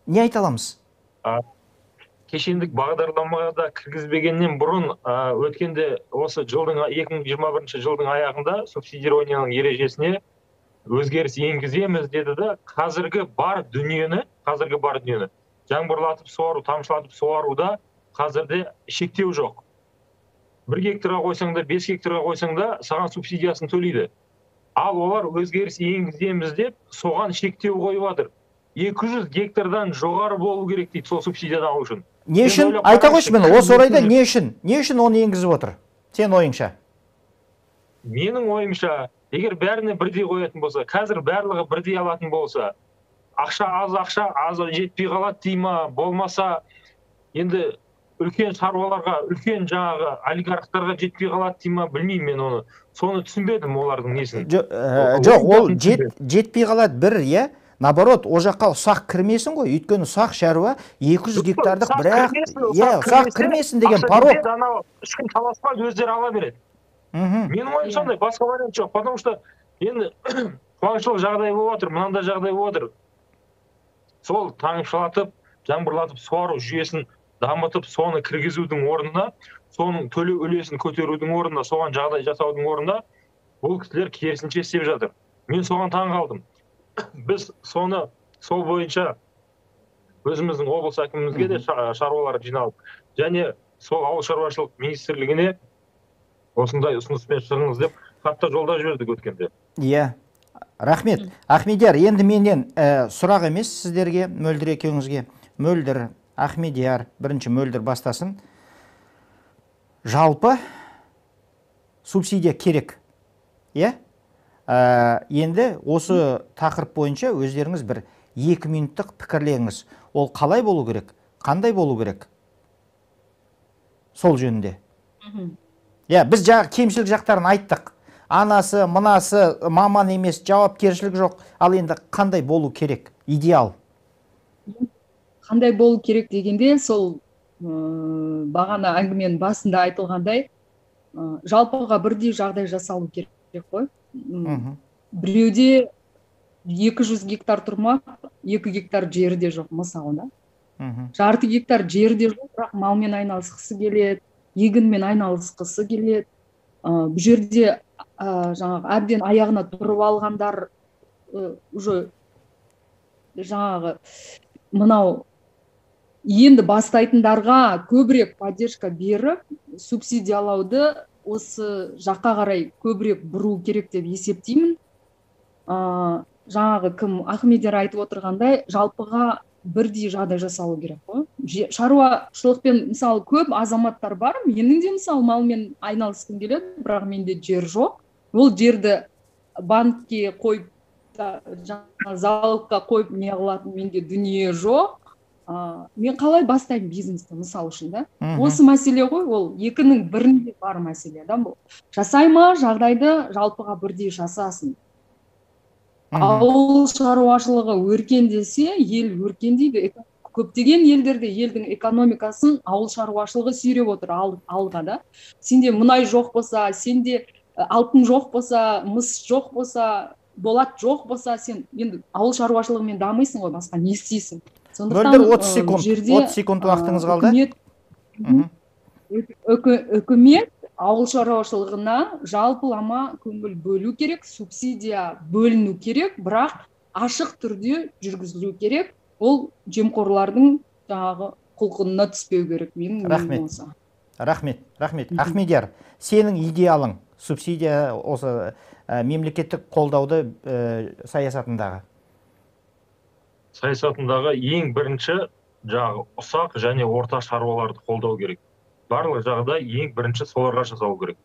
Не айта аламыз? Кешендік бағдарламада кіргізбегеннен бұрын өткенде осы жылдың 2021 жылдың аяғында субсидированияның ережесіне өзгеріс енгіземіз деді да, қазіргі бар дүниені, жаңбырлатып суару, тамшылатып суаруда қазірде шектеу жоқ. 1 гектарға қойсаң да, 5 гектарға қойсаң да, саған субсидиясын төлейді. Ал олар өзгеріс енгіземіз деп соған шектеу қойып жатыр. 200 гектардан жоғары болу керек дейді сол субсидияны алу үшін. Не үшін? Айта қойшы мені, осы орайда не үшін? Не үшін оны енгізіп отыр? Сен ойыңша? Менің ойымша, егер бәріне бірдей қоятын болса, қазір барлығы бірдей алатын болса, ақша аз жетпей қалады дей ма, болмаса енді үлкен шаруаларға, үлкен жаңағы олигархтарға жетпей қалады дей ма, білмеймін мен оны. Соны түсінбедім олардың несін. Жоқ, ол жетпей қалады бір, иә? Наоборот, о жаққа ұсақ кірмесін ғой, өйткені ұсақ шаруа 200 гектардық бірақ, иә, ұсақ кірмесін деген порог. Ешкім таласпайды, өздері ала береді. Менің ойым сондай, басқа вариант жоқ, потому что енді қуаңшылық жағдай болып отыр, мынандай жағдай болып отыр. Сол тамшылатып, жаңбырлатып суару жүйесін дамытып, соны кіргізудің орнына, соның төлеу үлесін көтерудің орнына, соған жағдай жасаудың орнына бұл кісілер керісінше істеп жатыр. Мен соған таң қалдым. Біз соны сол бойынша өзіміздің облыс әкімімізге де шаруалар жиналып, және сол ауыл шаруашылық министрлігіне осындай ұсыныспен шығыңыз деп хатта жолдап жібердік өткенде. Иә, рахмет. Ахмедияр, енді менен сұрақ емес сіздерге, Мөлдір екеуіңізге. Мөлдір, Ахмедияр, бірінші Мөлдір бастасын. Жалпы субсидия керек, иә? Енді осы тақырып бойынша өздеріңіз бір 2 минуттық пікірлеріңіз. Ол қалай болу керек, қандай болу керек? Сол жөнінде. Иә, біз жаңа кемшілік жақтарын айттық. Анасы, мынасы, маман емес, жауапкершілік жоқ. Ал енді қандай болу керек? Идеал. Қандай болу керек дегенде, сол бағана әңгіменің басында айтылғандай, жалпыға бірдей жағдай жасалу керек қой. Біреуде 200 гектар тұрмақ, 2 гектар жері де жоқ, мысалы, да? Жарты гектар жері де жоқ, бірақ малмен айналысқысы келеді, егінмен айналысқысы келеді. Бұл жерде жаңағы әбден аяғына тұрып алғандар уже жаңағы мынау енді бастайтындарға көбірек поддержка беріп, субсидиялауды осы жаққа қарай көбірек бұру керек деп есептеймін. Жаңағы кім Ахмедияр айтып отырғандай, жалпыға бірдей жағдай жасалу керек қой. Шаруашылықпен мысалы көп азаматтар бар, менің де мысалы малмен айналысқым келеді, бірақ менде жер жоқ. Ол жерді банкке қойып, залогқа қойып не қылатын менде дүние жоқ. Мен қалай бастаймын бизнесті, мысалы үшін, да? Осы мәселе ғой, ол екінің бірінде бар мәселе, да, бұл. Жасай ма жағдайды жалпыға бірдей жасасын. Ауыл шаруашылығы өркендесе, ел өркендейді. Көптеген елдерде елдің экономикасын ауыл шаруашылығы сүйреп отыр алға, да. Сенде мұнай жоқ болса, сенде алтын жоқ болса, мыс жоқ болса, болат жоқ болса, сен енді ауыл шаруашылығымен дамисың ғой, басқа не істейсің? Сондықтан 30 секунд, 30 секунд уақытыңыз қалды. Үкімет ауыл шаруашылығына жалпылама көңіл бөлу керек, субсидия бөліну керек, бірақ ашық түрде жүргізілу керек. Ол жемқорлардың жаңағы құлқынына түспеу керек. Менің ойым осы. Рахмет, рахмет. Ахмедияр, сенің идеалың субсидия осы мемлекеттік қолдауды саясатындағы? Саясатындағы ең бірінші жаңағы ұсақ және орта шаруаларды қолдау керек. Барлық жағдай ең бірінші соларға жасау керек.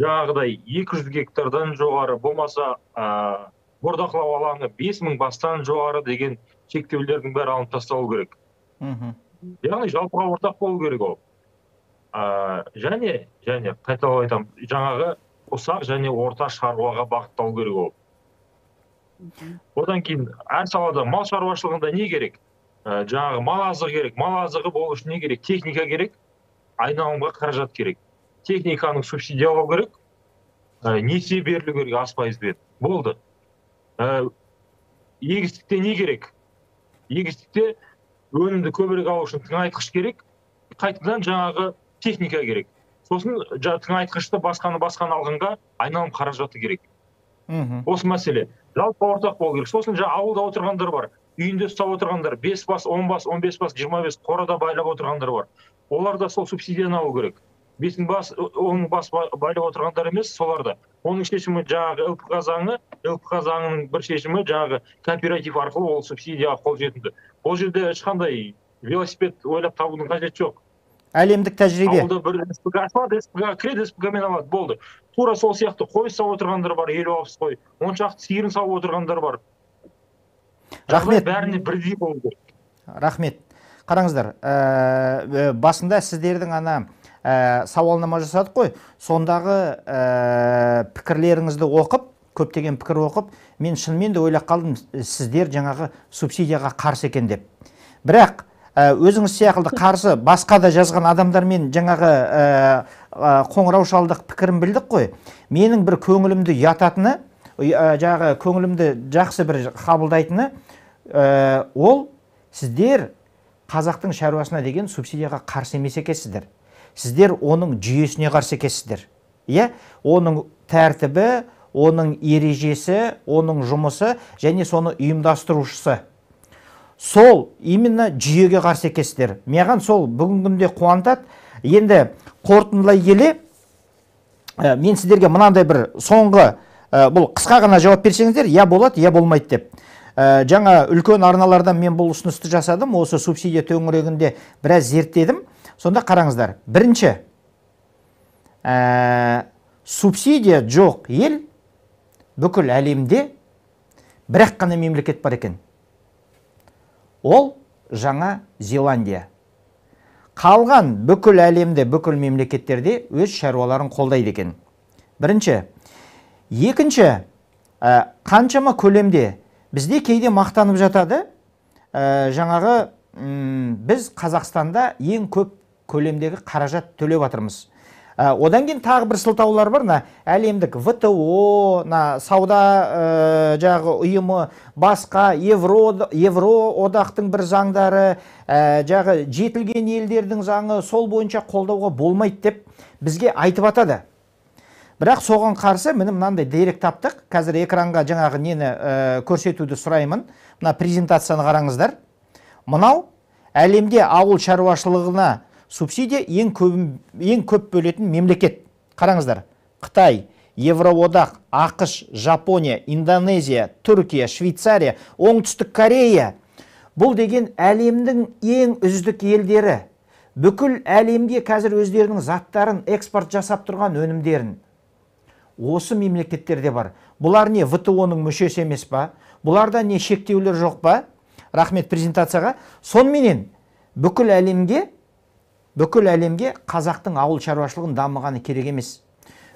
Жаңағыдай 200 гектардан жоғары, болмаса бордақылау алаңы 5000 бастан жоғары деген шектеулердің бәрі алынып тасталу керек. Яғни жалпыға ортақ болу керек ол. Және қайталап айтамын, жаңағы ұсақ және орта шаруаға бағытталу керек ол. Одан кейін әр салада мал шаруашылығында не керек? Жаңағы мал азығы керек. Мал азығы болу үшін не керек? Техника керек, айналымға қаражат керек. Техниканы субсидиялау керек, несие берілу керек аз пайызбен. Болды. Егістікте не керек? Егістікте өнімді көбірек алу үшін тыңайтқыш керек, қайтадан жаңағы техника керек. Сосын тыңайтқышты басқаны алғанға айналым қаражаты керек. Осы мәселе. Жалпы ортақ болу керек. Сосын жаңа ауылда отырғандар бар, үйінде ұстап отырғандар, 5 бас, 10 бас, 15 бас, 25 қорада байлап отырғандар бар. Олар да сол субсидияны алу керек. 5 бас, 10 бас байлап отырғандар емес, солар да. Оның шешімі жаңағы ЛПҚ заңы, ЛПҚ заңының бір шешімі жаңағы кооператив арқылы ол субсидияға қолжетімді. Ол жерде ешқандай велосипед ойлап табудың қажеті жоқ. Әлемдік тәжірибе. Ауылда бір СПГ ашылады, СПГ кіреді, СПГ мен алады, болды. Тура сол сияқты қой сауып отырғандар бар, 50-60 қой, 10 шақты сиырын сауып отырғандар бар. Рахмет. Бәріне бірдей болу керек. Рахмет. Қараңыздар, басында сіздердің ана сауалнама жасадық қой, сондағы пікірлеріңізді оқып, көптеген пікір оқып, мен шынымен де ойлап қалдым, сіздер жаңағы субсидияға қарсы екен деп. Бірақ өзіңіз сияқты қарсы басқа да жазған адамдармен жаңағы қоңырау шалдық, пікірін білдік қой. Менің бір көңілімді ұятатыны, жаңағы көңілімді жақсы бір қабылдайтыны, ол сіздер Қазақтың шаруасына деген субсидияға қарсы емес екенсіздер. Сіздер оның жүйесіне қарсы екенсіздер. Иә, оның тәртібі, оның ережесі, оның жұмысы және соны ұйымдастырушысы. Сол именно жүйеге қарсы екенсіздер. Маған сол бүгінгі күнде қуантады. Енді қорытындылай келе, мен сіздерге мынандай бір соңғы, бұл қысқа ғана жауап берсеңіздер, я болады, я болмайды деп. Жаңа үлкен арналардан мен бұл ұсынысты жасадым, осы субсидия төңірегінде біраз зерттедім. Сонда қараңыздар, бірінші, субсидия жоқ ел бүкіл әлемде бір-ақ қана мемлекет бар екен. Ол Жаңа Зеландия. Қалған бүкіл әлемде, бүкіл мемлекеттерде өз шаруаларын қолдайды екен. Бірінші. Екінші, қаншама көлемде бізде кейде мақтанып жатады, жаңағы біз Қазақстанда ең көп көлемдегі қаражат төлеп жатырмыз. Одан кейін тағы бір сылтаулар бар, на әлемдік ВТО, на сауда жағы ұйымы, басқа Евро одақтың бір заңдары, жағы жетілген елдердің заңы, сол бойынша қолдауға болмайды деп бізге айтып атады. Бірақ соған қарсы міне мынандай дерек таптық. Қазір экранға жаңағы нені көрсетуді сұраймын. Мына презентацияны қараңыздар. Мынау әлемде ауыл шаруашылығына субсидия ең көп бөлетін мемлекет. Қараңыздар. Қытай, Евроодақ, АҚШ, Жапония, Индонезия, Түркия, Швейцария, Оңтүстік Корея. Бұл деген әлемнің ең үздік елдері. Бүкіл әлемге қазір өздерінің заттарын экспорт жасап тұрған өнімдерін. Осы мемлекеттерде бар. Бұлар не ВТО-ның мүшесі емес па? Бұларда не шектеулер жоқ па? Рахмет презентацияға. Соныменен бүкіл әлемге қазақтың ауыл шаруашылығын дамығаны керек емес.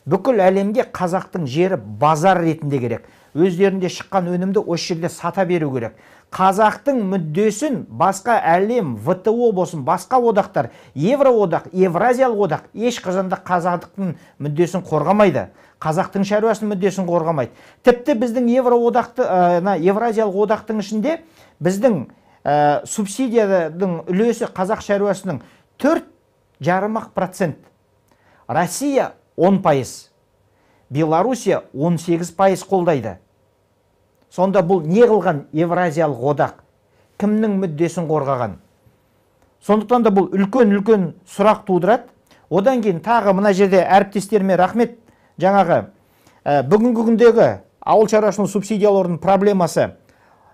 Бүкіл әлемге қазақтың жері базар ретінде керек. Өздерінде шыққан өнімді осы жерде сата беру керек. Қазақтың мүддесін басқа әлем, ВТО болсын, басқа одақтар, Евроодақ, Евразиялық одақ ешқашан да қазақтың мүддесін қорғамайды. Қазақтың шаруасының мүддесін қорғамайды. Тіпті біздің Евроодақты, Евразиялық одақтың ішінде біздің субсидияның үлесі қазақ шаруасының 4,5%. Россия 10%, Белоруссия 18% қолдайды. Сонда бұл не қылған Евразиялық одақ? Кімнің мүддесін қорғаған? Сондықтан да бұл үлкен-үлкен сұрақ тудырады. Одан кейін тағы мына жерде әріптестеріме рахмет. Жаңағы бүгінгі күндегі ауыл шаруашылығын субсидиялаудың проблемасы,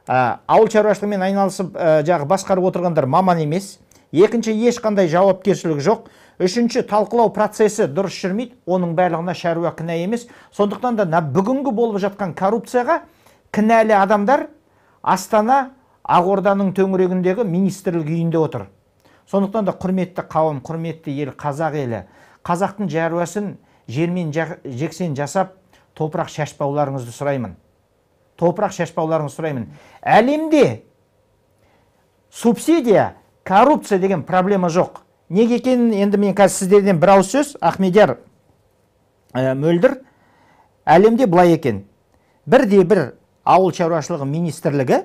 ауыл шаруашылығымен айналысып жағы басқарып отырғандар маман емес. Екінші, ешқандай жауапкершілік жоқ. Үшінші, талқылау процесі дұрыс жүрмейді. Оның барлығына шаруа кінә емес. Сондықтан да бүгінгі болып жатқан коррупцияға кінәлі адамдар Астана, Ақорданың төңірегіндегі министрлік үйінде отыр. Сондықтан да құрметті қауым, құрметті ел, қазақ елі, қазақтың шаруасын жермен жексен жасап, топырақ шашпауларыңызды сұраймын. Топырақ шашпауларыңызды сұраймын. Әлемде субсидия, коррупция деген проблема жоқ. Неге екенін енді мен қазір сіздерден бір ауыз сөз, Ахмедияр Мөлдір, әлемде былай екен. Бірде бір ауыл шаруашылығы министрлігі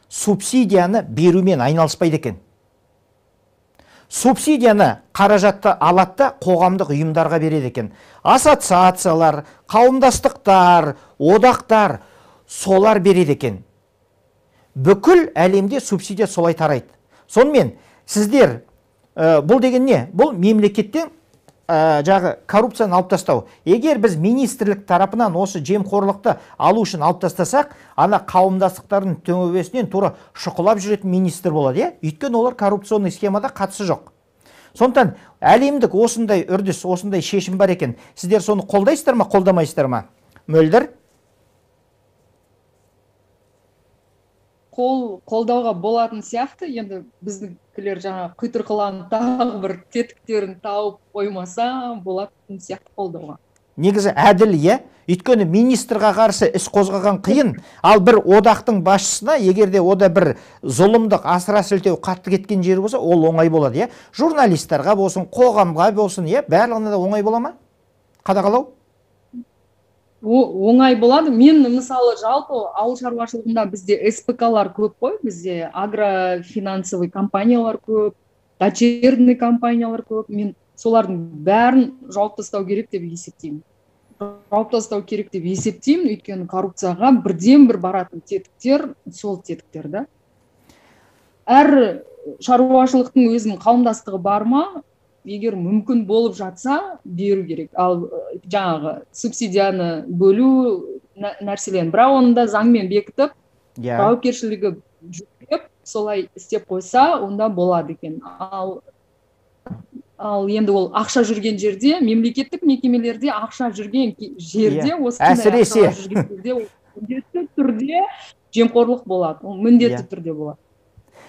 субсидияны берумен айналыспайды екен. Субсидияны қаражатты алады да қоғамдық ұйымдарға береді екен. Ассоциациялар, қауымдастықтар, одақтар солар береді екен. Бүкіл әлемде субсидия солай тарайды. Сонымен сіздер бұл деген не? Бұл мемлекеттен жағы коррупцияны алып тастау. Егер біз министрлік тарапынан осы жемқорлықты алу үшін алып тастасақ, ана қауымдастықтардың төңірегінен тура шұқылап жүретін министр болады, иә? Өйткені олар коррупционный схемада қатысы жоқ. Сондықтан әлемдік осындай үрдіс, осындай шешім бар екен. Сіздер соны қолдайсыздар ма, қолдамайсыздар ма? Мөлдір? Қолдауға болатын сияқты. Енді біздіңкілер жаңа құйтырқыланып тағы бір тетіктерін тауып қоймаса болатын сияқты қолдауға. Негізі әділ, иә? Өйткені министрға қарсы іс қозғаған қиын, ал бір одақтың басшысына егер де ода бір зұлымдық, асыра сілтеу қатты кеткен жері болса, ол оңай болады, иә? Журналисттарға болсын, қоғамға болсын, иә? Барлығына да оңай бола ма? Қадағалау? Оңай болады. Мен мысалы жалпы ауыл шаруашылығында бізде СПК-лар көп қой, бізде агрофинансовый компаниялар көп, дочерний компаниялар көп. Мен солардың бәрін жауып тастау керек деп есептеймін. Жауып тастау керек деп есептеймін, өйткені коррупцияға бірден бір баратын тетіктер сол тетіктер да. Әр шаруашылықтың өзінің қауымдастығы бар ма? Егер мүмкін болып жатса, беру керек. Ал жаңағы субсидияны бөлу нәрселерін, бірақ оны да заңмен бекітіп, жауапкершілігі жүктеп, солай істеп қойса, онда болады екен. Ал енді ол ақша жүрген жерде, мемлекеттік мекемелерде ақша жүрген жерде, осындай әсіресе жүрген жерде ол міндетті түрде жемқорлық болады. Ол міндетті түрде болады.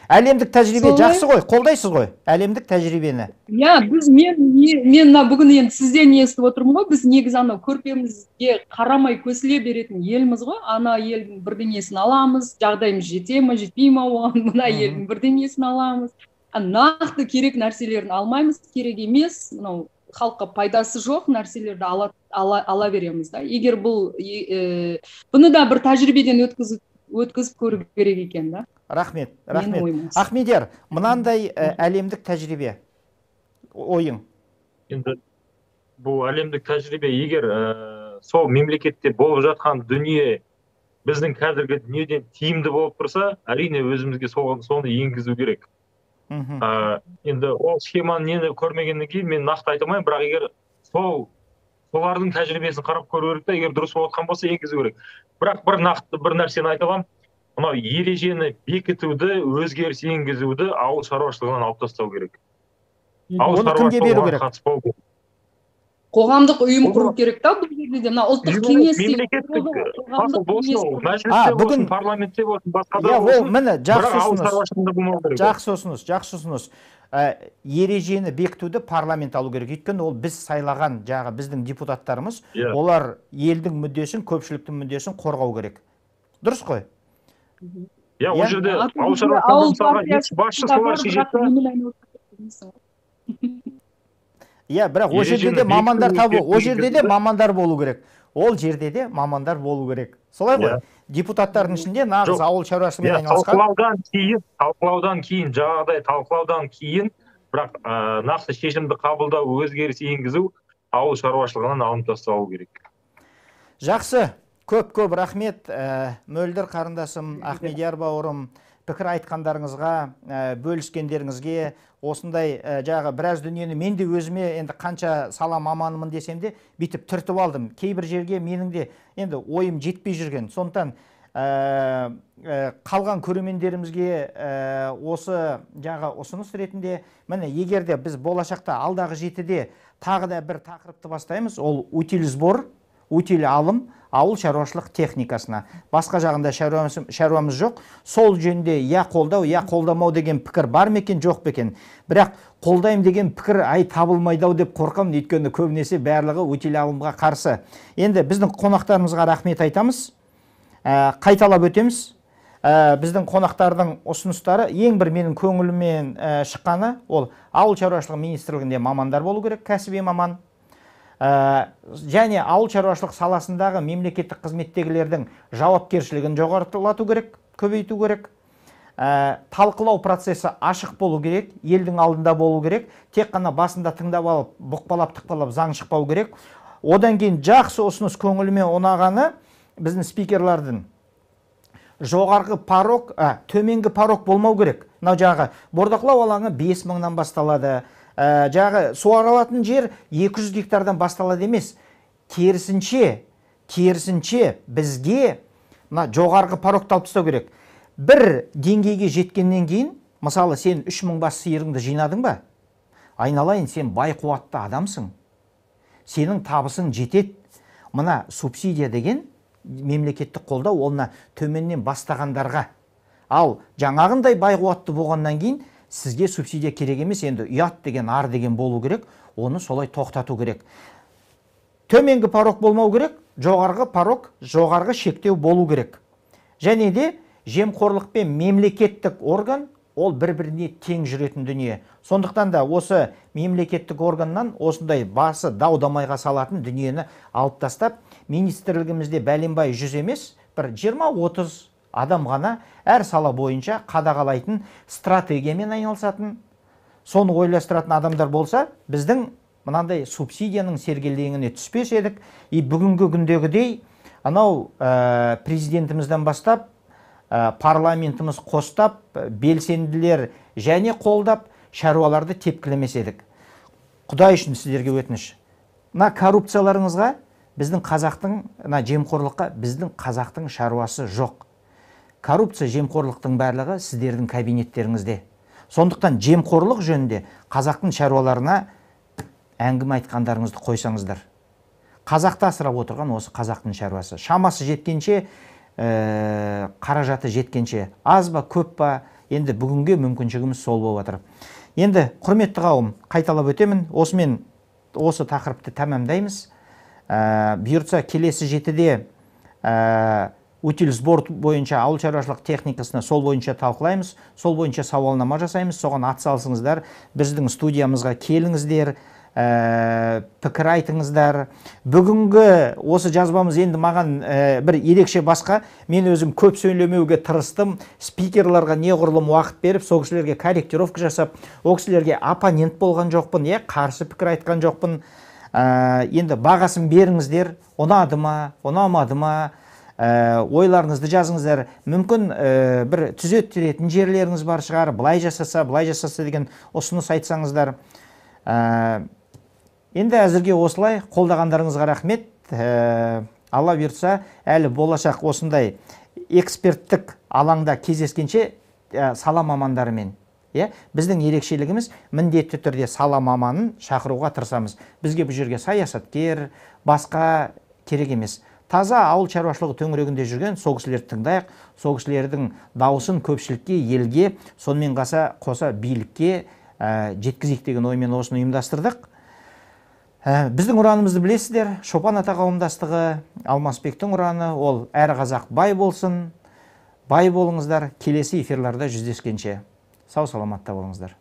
Әлемдік тәжірибе жақсы ғой, қолдайсыз ғой әлемдік тәжірибені. Иә, біз мен мына бүгін енді сізден естіп отырмын ғой, біз негізі анау көрпемізге қарамай көсіле беретін елміз ғой. Ана елдің бірдеңесін аламыз, жағдайымыз жете ме, жетпей ме оған, мына елдің бірдеңесін аламыз. Нақты керек нәрселерін алмаймыз, керек емес, мынау халыққа пайдасы жоқ нәрселерді ала береміз да. Егер бұл бұны да бір тәжірибеден өткізіп көру керек екен да. Рахмет, рахмет. Ахмедияр, мынандай әлемдік тәжірибе ойың? Енді бұл әлемдік тәжірибе, егер сол мемлекетте болып жатқан дүние біздің қазіргі дүниеден тиімді болып тұрса, әрине өзімізге соны енгізу керек. Енді ол схеманы нені көрмегеннен кейін мен нақты айта алмаймын, бірақ егер солардың тәжірибесін қарап көру керек та, егер дұрыс болып жатқан болса енгізу керек. Бірақ бір нақты бір нәрсені айта аламын. Мынау ережені бекітуді, өзгеріс енгізуді ауыл шаруашылығынан алып тастау керек. Ауыл шаруашылығына қатыспау керек. Қоғамдық ұйым құру керек та бұл жерде де. Мына ұлттық кеңес болсын, мәжілісте болсын, парламентте болсын, басқа да болсын. Міне, жақсы ұсыныс. Жақсы ұсыныс, жақсы ұсыныс. Ережені бекітуді парламент алу керек. Өйткені ол біз сайлаған, жаңағы біздің депутаттарымыз, олар елдің мүддесін, көпшіліктің мүддесін қорғау керек. Дұрыс қой? Иә, ол жерде ауыл шаруашылығы мысалға басшы солар шешеді. Иә, бірақ ол жерде де мамандар табу, ол жерде де мамандар болу керек. Ол жерде де мамандар болу керек. Солай ғой? Депутаттардың ішінде нағыз ауыл шаруашылығымен айналысқан. Талқылаудан кейін, жаңағыдай талқылаудан кейін, бірақ нақты шешімді қабылдау, өзгеріс енгізу ауыл шаруашылығынан алынып тасталу керек. Жақсы. Көп-көп рахмет, Мөлдір қарындасым, Ахмедияр бауырым, пікір айтқандарыңызға, бөліскендеріңізге, осындай жағы біраз дүниені мен де өзіме енді қанша сала маманымын десем де бүйтіп түртіп алдым. Кейбір жерге менің де енді ойым жетпей жүрген. Сондықтан қалған көрермендерімізге осы жағы ұсыныс ретінде, міне, егер де біз болашақта алдағы жетіде тағы да бір тақырыпты бастаймыз, ол утильсбор, утиль алым, ауыл шаруашылық техникасына. Басқа жағында шаруамыз жоқ. Сол жөнінде я қолдау, я қолдамау деген пікір бар ма екен, жоқ па екен. Бірақ қолдаймын деген пікір ай табылмайды ау деп қорқамын, өйткені көбінесе барлығы утиль алымға қарсы. Енді біздің қонақтарымызға рахмет айтамыз. Қайталап өтеміз. Біздің қонақтардың ұсыныстары ең бір менің көңілімнен шыққаны ол ауыл шаруашылығы министрлігінде мамандар болу керек, кәсіби маман. Және ауыл шаруашылық саласындағы мемлекеттік қызметтегілердің жауапкершілігін жоғарылату керек, көбейту керек. Талқылау процесі ашық болу керек, елдің алдында болу керек. Тек қана басында тыңдап алып, бұқпалап, тықпалап заң шықпау керек. Одан кейін жақсы ұсыныс көңіліме ұнағаны біздің спикерлердің жоғарғы порог, төменгі порог болмау керек. Мынау жаңағы бордақылау алаңы 5000-нан басталады. Жаңағы суарылатын жер 200 гектардан басталады емес. Керісінше, бізге мына жоғарғы порогты алып тастау керек. Бір деңгейге жеткеннен кейін, мысалы, сен 3000 бас сиырыңды жинадың ба? Айналайын, сен бай қуатты адамсың. Сенің табысың жетеді. Мына субсидия деген мемлекеттік қолдау ол мына төменнен бастағандарға. Ал жаңағындай бай қуатты болғаннан кейін сізге субсидия керек емес, енді ұят деген, ар деген болу керек, оны солай тоқтату керек. Төменгі порог болмау керек, жоғарғы порог, жоғарғы шектеу болу керек. Және де жемқорлықпен мемлекеттік орган, Ол бір-біріне тең жүретін дүние. Сондықтан да осы мемлекеттік органнан осындай басы дау-дамайға салатын дүниені алып тастап, министрлігімізде бәленбай 100 емес, бір 20-30 адам ғана әр сала бойынша қадағалайтын, стратегиямен айналысатын, соны ойластыратын адамдар болса, біздің мынандай субсидияның сергелдеңіне түспес едік. И бүгінгі күндегідей анау президентімізден бастап, парламентіміз қостап, белсенділер және қолдап, шаруаларды тепкілемес едік. Құдай үшін сіздерге өтініш. Мына коррупцияларыңызға, біздің қазақтың, мына жемқорлыққа біздің қазақтың шаруасы жоқ. Коррупция, жемқорлықтың барлығы сіздердің кабинеттеріңізде. Сондықтан жемқорлық жөнінде қазақтың шаруаларына әңгіме айтқандарыңызды қойсаңыздар. Қазақты асырап отырған осы қазақтың шаруасы. Шамасы жеткенше, қаражаты жеткенше, аз ба, көп па, енді бүгінгі мүмкіншілігіміз сол болып жатыр. Енді құрметті қауым, қайталап өтемін, осымен осы тақырыпты тәмамдаймыз. Бұйыртса келесі жетіде утильсбор бойынша ауыл шаруашылық техникасына сол бойынша талқылаймыз, сол бойынша сауалнама жасаймыз, соған атсалысыңыздар, біздің студиямызға келіңіздер, пікір айтыңыздар. Бүгінгі осы жазбамыз енді маған бір ерекше басқа. Мен өзім көп сөйлемеуге тырыстым, спикерларға неғұрлым уақыт беріп, сол кісілерге корректировка жасап, ол кісілерге оппонент болған жоқпын, қарсы пікір айтқан жоқпын. Енді бағасын беріңіздер, ұнады ма, ұнамады ма, ойларыңызды жазыңыздар. Мүмкін бір түзеттіретін жерлеріңіз бар шығар, былай жасаса, былай жасаса деген ұсыныс айтсаңыздар. Енді әзірге осылай, қолдағандарыңызға рахмет. Алла бұйыртса, әлі болашақ осындай эксперттік алаңда кездескенше сала мамандарымен. Біздің ерекшелігіміз міндетті түрде сала маманын шақыруға тырысамыз. Бізге бұл жерге саясаткер, басқа керек емес. Таза ауыл шаруашылығы төңірегінде жүрген сол кісілерді тыңдайық, сол кісілердің дауысын көпшілікке, елге, сонымен қоса билікке жеткізейік деген оймен осыны ұйымдастырдық. Біздің ұранымызды білесіздер, Шопан ата қауымдастығы, Алмасбектің ұраны, ол әр қазақ бай болсын, бай болыңыздар, келесі эфирларда жүздескенше. Сау саламатта болыңыздар.